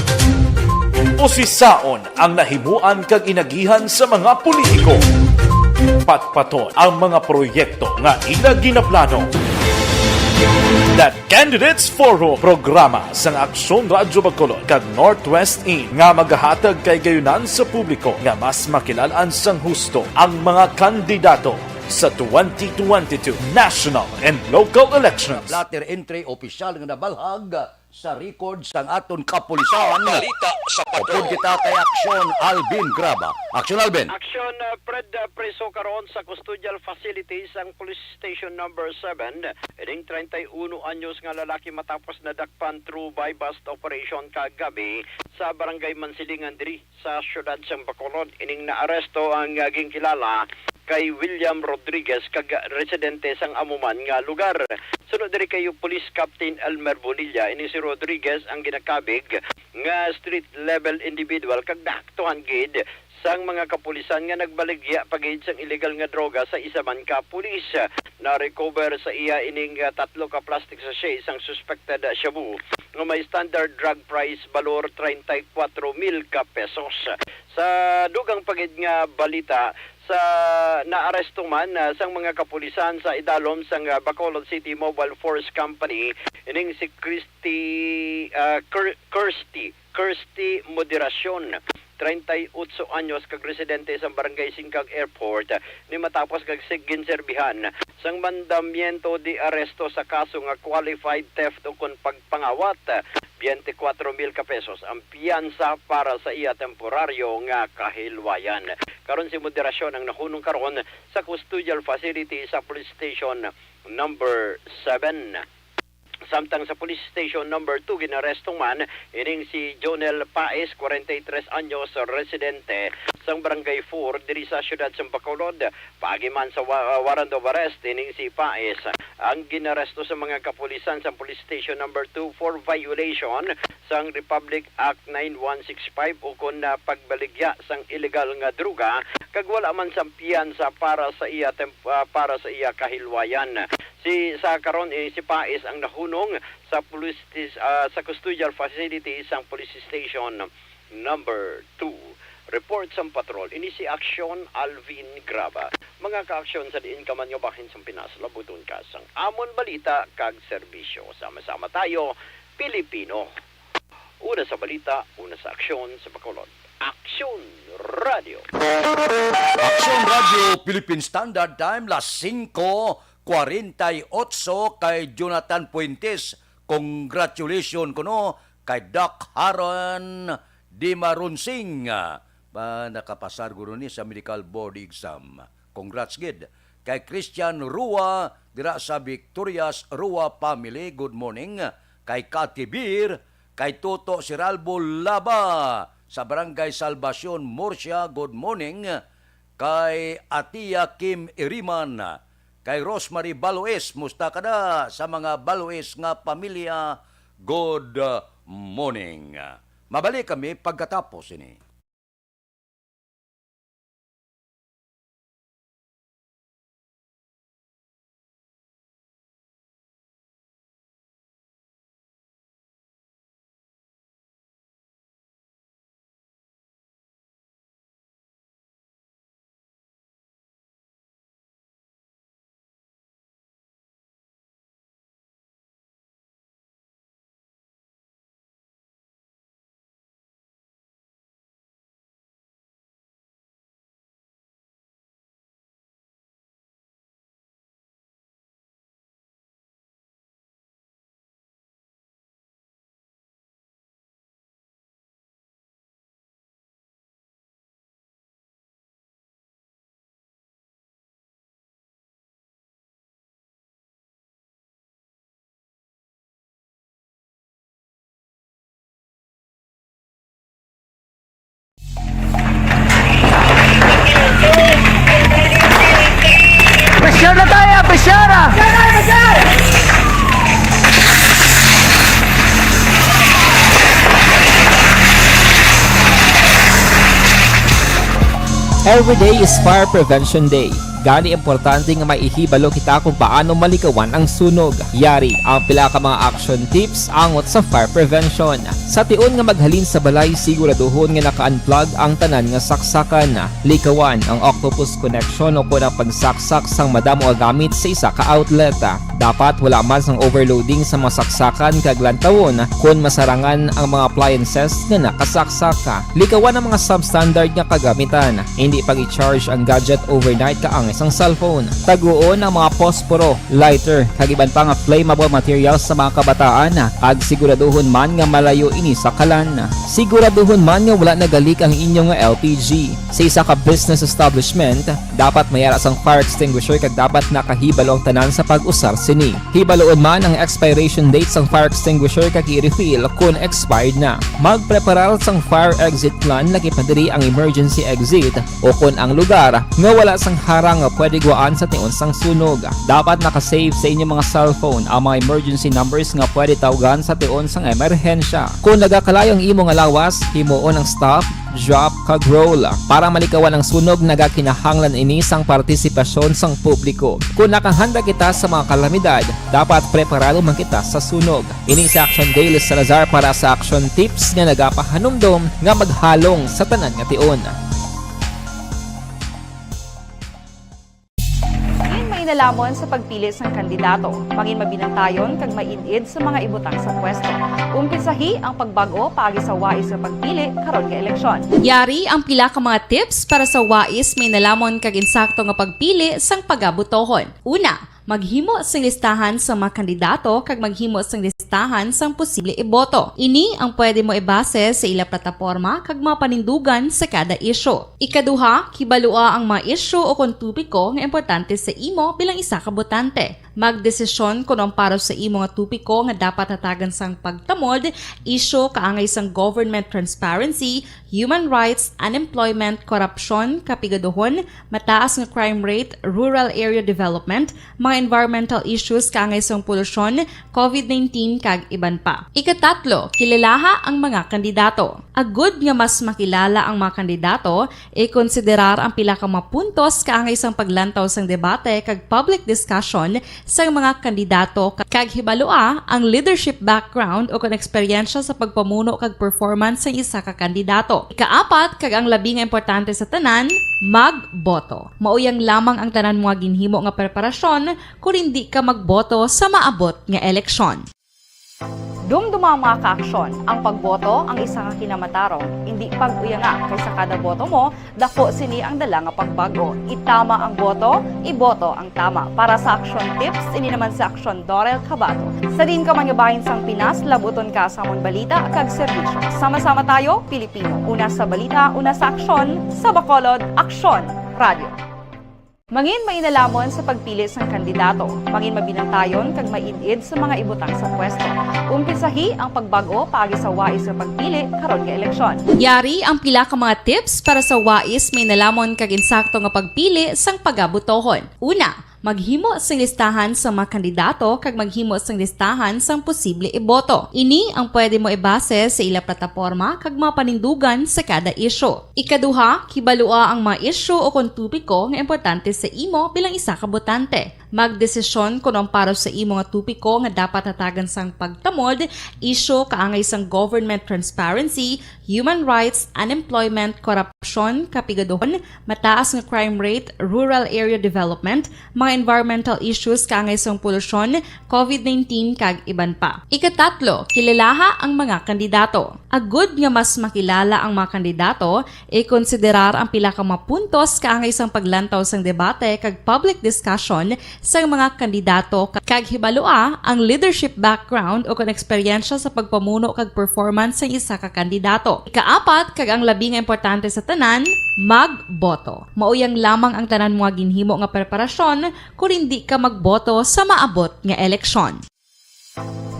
Usisaon ang nahimuan kag inagihan sa mga politiko. Patpaton ang mga proyekto nga ila ginaplano. The Candidates Forum, programa sang Aksyon Radyo Bacolod kag Northwest In nga magahatag kay gayunan sa publiko nga mas makilal-an sang husto ang mga kandidato sa twenty twenty-two national and local elections. Letter entry opisyal nga nabalhag sa record sang aton kapulisan. Balita sa Patrol. Upod kita kay Aksyon Alvin Graba. Aksyon Alvin. Aksyon, uh, Fred, uh, preso karon sa custodial facilities ang Police Station Number Seven, ining treinta y uno anyos nga lalaki matapos nadakpan through buy-bust operation kagabi sa Barangay Mansilingan diri sa siyudad sang Bacolod. Ining naaresto ang, ah, ginkilala kay William Rodriguez kag residente sang amo man nga lugar. Suno diri kay Police Captain Elmer Bonilla, ini si Rodriguez ang ginakabig nga street level individual kag naaktuhan gid sang mga kapulisan nga nagbaligya pa gid sang illegal nga droga sa isa man ka pulis. Na-recover sa iya ining, ah, tatlo ka plastic sachet sang suspected, ah, shabu nga may standard drug price balor treinta y cuatro mil ka pesos. Sa dugang pa gid nga balita, sa naaresto man, ah, sang mga kapulisan sa idalom sang, ah, Bacolod City Mobile Force Company, ining si Christy, ah, Ker-, Kirsty, Kirsty Moderacion, treinta y ocho anyos, kag residente sa Barangay Singkag Airport, ni matapos kag sig-, ginserbihan sang mandamiento de arresto sa kaso nga qualified theft ukon pagpangawat. Twenty-cuatro mil ka pesos ang piyansa para sa iya temporaryo nga kahilwayan. Karon si Moderacion ang nahunong karon sa custodial facility sa Police Station Number Seven. Samtang sa Police Station Number Two, ginaresto man ining si Jonel Paez, kwarenta y tres anyos, residente sang Barangay Four diri sa siyudad sang Bacolod. Paagi man sa wa-, warrant of arrest ining si Paez, ang ginaresto sa mga kapulisan sang Police Station Number Two for violation sang Republic Act nine one six five ukon na pagbaligya sang illegal nga droga, kag wala man sang piyansa para sa iya temp-, ah, para sa iya kahilwayan. Si, sa karon, eh, si Paez ang nahunong sa police stas-, ah, sa custodial facility sang Police Station Number Two. Report sang patrol, ini si Aksyon Alvin Graba. Mga kaaksyon, sa diin ka man nga bahin sang Pinas, labuton ka sang amon balita kag serbisyo. Sama-sama tayo, Pilipino. Una sa balita, una sa aksyon sa Bacolod. Aksyon Radio. Aksyon Radio Philippine Standard Time, las singko kwarenta y ocho, kay Jonathan Fuentes. Congratulations kuno kay Doc Haron Dimaronsing. Ah, nakapasar guro ni sa medical board exam. Congrats gid. Kay Christian Rua dira sa Victorias Rua family, good morning. Kay Kati Bir, kay Toto Siralbo Laba sa Barangay Salvacion, Murcia, good morning. Kay Atia Kim Iriman, kay Rosemary Baloes, musta ka da sa mga Baloes nga pamilya? Good morning. Mabalik kami pagkatapos ini. Pressure na tayo, pressure na! Every day is Fire Prevention Day. Gani, importante nga maihibalo kita kung paano malikawan ang sunog. Yari ang pila ka mga action tips angot sa fire prevention. Sa tion nga maghalin sa balay, siguraduhon nga naka-unplug ang tanan nga saksakan. Likawan ang octopus connection o kon ang pagsaksak sang madamo nga gamit sa isa ka outlet. Dapat wala man sang overloading sa mga saksakan kag lantawon kon masarangan ang mga appliances nga nakasaksak. Likawan ang mga substandard nga kagamitan. Hindi pag-i-charge ang gadget overnight kaangay sang cellphone. Taguon ang mga posporo, lighter, kag iban pa nga flammable materials sa mga kabataan, kag siguraduhon man nga malayo ini sa kalan. Siguraduhon man nga wala nagalik ang inyo nga L P G. Sa isa ka business establishment, dapat may ara sang fire extinguisher kag dapat nakahibalo ang tanan sa pag-usar sini. Hibaluon man ang expiration date sang fire extinguisher kag i-refill kon expired na. Magpreparar sang fire exit plan, lakip na diri ang emergency exit o kon ang lugar nga wala sang harang nga pwede guwaan sa tion sang sunog. Dapat naka-save sa inyo mga cellphone ang mga emergency numbers nga pwede tawgan sa tion sang emerhensya. Kon nagakalayo ang imo nga lawas, himuon ang stop, drop, kag roll. Para malikawan ang sunog, nagakinahanglan ini sang partisipasyon sang publiko. Kon nakahanda kita sa mga kalamidad, dapat preparado man kita sa sunog. Ini si Action Daily Salazar para sa Action Tips nga nagapahanumdom nga maghalong sa tanan nga tion. Mangin mainalamon sa pagpili sang kandidato. Mangin mabinantayon kag maid-id sa mga ibutang sa pwesto. Umpisahi ang pagbag-o paagi sa wais nga pagpili karon nga eleksyon. Yari ang pila ka mga tips para sa wais, mainalamon kag insakto nga pagpili sang pagabotohon. Una, maghimo sing listahan sa mga kandidato kag maghimo sing listahan sang posible iboto. Ini ang pwede mo ibase sa ila plataporma kag mga panindugan sa kada isyu. Ikaduha, kibalua ang mga isyu o kon topiko nga importante sa imo bilang isa ka botante. Magdesisyon kon ang para sa imo nga topiko nga dapat hatagan sang pagtamod, isyu kaangay sang government transparency, human rights, unemployment, korupsyon, kapigaduhon, mataas nga crime rate, rural area development, mga environmental issues kaangay sang polusyon, covid nineteen, kag iban pa. Ikatatlo, kilalaha ang mga kandidato. Agud nga mas makilala ang mga kandidato, ikonsiderar ang pila ka mga puntos kaangay sang paglantaw sang debate kag public discussion sang mga kandidato, kag hibalua ang leadership background o kon eksperyensya sa pagpamuno kag performance sang isa ka kandidato. Ikaapat, kag ang labi nga importante sa tanan, magboto. Mauyang lamang ang tanan mo nga ginhimo nga preparasyon kon indi ka magboto sa maabot nga eleksyon. Dumduma ang mga kaaksyon. Ang pagboto ang isa ka kinamatarong. Indi pag-uyanga, kay sa kada boto mo, daku sini ang dala nga pagbag-o. Itama ang boto, iboto ang tama. Para sa Action Tips, ini naman si Action Dorel Cabato. Sa diin ka man nga bahin sang Pinas, labuton ka sa amon balita kag serbisyo. Sama-sama tayo, Pilipino. Una sa balita, una sa aksyon, sa Bacolod, Aksyon Radio. Mangin mainalamon sa pagpili sang kandidato. Mangin mabinantayon kag maid-id sa mga ibutang sa pwesto. Umpisahi ang pagbag-o paagi sa wais nga pagpili karon nga eleksyon. Yari ang pila ka mga tips para sa wais, mainalamon kag insakto nga pagpili sang pagabotohon. Una, maghimo sing listahan sa mga kandidato kag maghimo sing listahan sang posible iboto. Ini ang pwede mo ibase sa ila plataporma kag mga panindugan sa kada isyu. Ikaduha, kibalua ang mga isyu o kon topiko nga importante sa imo bilang isa ka botante. Magdesisyon kon ang para sa imo nga topiko nga dapat hatagan sang pagtamod, isyu kaangay sang government transparency, human rights, unemployment, korupsyon, kapigaduhon, mataas nga crime rate, rural area development, mga environmental issues kaangay sang polusyon, covid nineteen, kag iban pa. Ikatatlo, kilalaha ang mga kandidato. Agud nga mas makilala ang mga kandidato, ikonsiderar ang pila ka mga puntos kaangay sang paglantaw sang debate kag public discussion sang mga kandidato, kag hibalua ang leadership background o kon eksperyensya sa pagpamuno kag performance sang isa ka kandidato. Ikaapat, kag ang labi nga importante sa tanan, magboto. Mauyang lamang ang tanan mo nga ginhimo nga preparasyon kon indi ka magboto sa maabot nga eleksyon.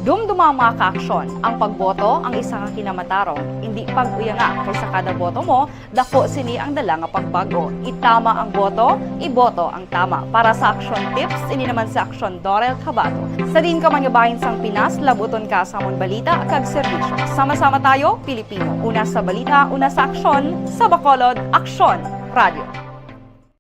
Dumduma ang mga kaaksyon. Ang pagboto ang isa ka kinamatarong. Indi pag-uyanga, kay sa kada boto mo, daku sini ang dala nga pagbag-o. Itama ang boto, iboto ang tama. Para sa Action Tips, ini naman si Action Dorel Cabato. Sa diin ka man nga bahin sang Pinas, labuton ka sa amon balita kag serbisyo. Sama-sama tayo, Pilipino. Una sa balita, una sa aksyon, sa Bacolod, Aksyon Radio.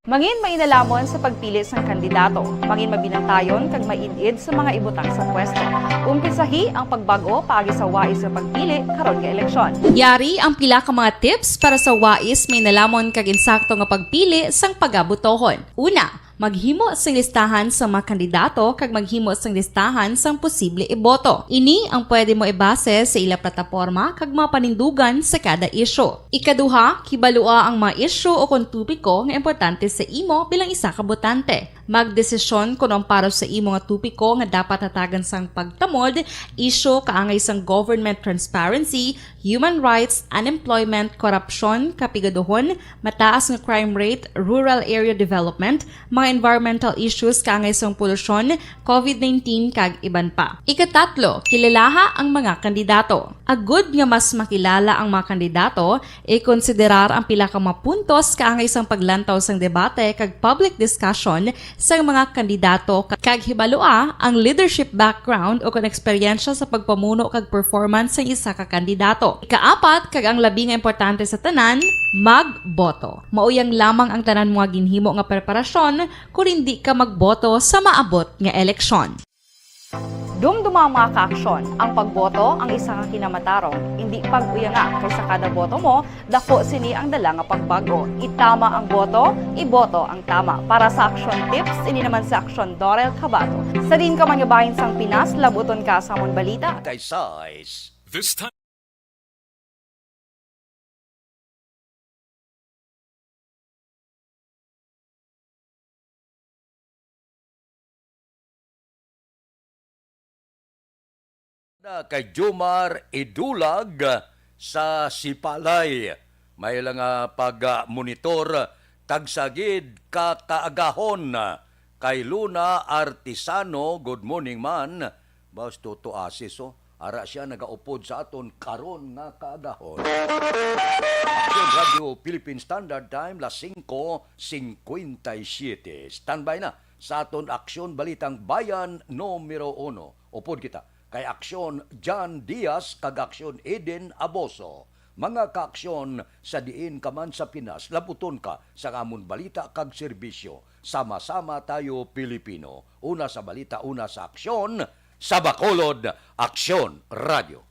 Mangin mainalamon sa pagpili sang kandidato. Mangin mabinantayon kag maid-id sa mga ibutang sa pwesto. Umpisahi ang pagbag-o paagi sa wais nga pagpili karon nga eleksyon. Yari ang pila ka mga tips para sa wais, mainalamon kag insakto nga pagpili sang pagabotohon. Una, maghimo sing listahan sa mga kandidato kag maghimo sing listahan sang posible iboto. Ini ang pwede mo ibase sa ila plataporma kag mga panindugan sa kada isyu. Ikaduha, kibalua ang mga isyu o kon topiko nga importante sa imo bilang isa ka botante. Magdesisyon kon ang para sa imo nga topiko nga dapat hatagan sang pagtamod, isyu kaangay sang government transparency, human rights, unemployment, korupsyon, kapigaduhon, mataas nga crime rate, rural area development, mga environmental issues kaangay sang polusyon, covid nineteen, kag iban pa. Ikatatlo, kilalaha ang mga kandidato. Agud nga mas makilala ang mga kandidato, ikonsiderar ang pila ka mga puntos kaangay sang paglantaw sang debate kag public discussion sang mga kandidato, ka-, kag hibalua ang leadership background o kon eksperyensya sa pagpamuno kag performance sang isa ka kandidato. Ikaapat, kag ang labi nga importante sa tanan, magboto. Mao yang lamang ang tanan mo nga ginhimo nga preparasyon kon hindi ka magboto sa maabot nga eleksyon. Dumduma ang mga kaaksyon. Ang pagboto ang isa ka kinamatarong. Indi pag-uyanga, kay sa kada boto mo, dako sini ang dala nga pagbag-o. Itama ang boto, iboto ang tama. Para sa Aksyon Tips, ini naman si Aksyon Dorel Cabato. Sa diin ka man nga bahin sang Pinas, labuton ka sa amon balita. Kay size. This time. Na kay Jomar Idulag sa Sipalay. May lang, ah, pag-monitor kag sagid ka kaagahon. Kay Luna Artisano, good morning, man. Boss Toto Asis, oh. Ara siya nagaupod sa aton karon nga kaagahon. Aksyon Radio Philippine Standard Time, las singko cincuenta y siete. Standby na sa aton Aksyon Balitang Bayan numero uno. Upod kita kay Aksyon John Diaz kag Aksyon Eden Aboso. Mga kaaksyon, sa diin ka man sa Pinas, labuton ka sa amon balita kag serbisyo. Sama-sama tayo, Pilipino. Una sa balita, una sa aksyon, sa Bacolod, Aksyon Radio.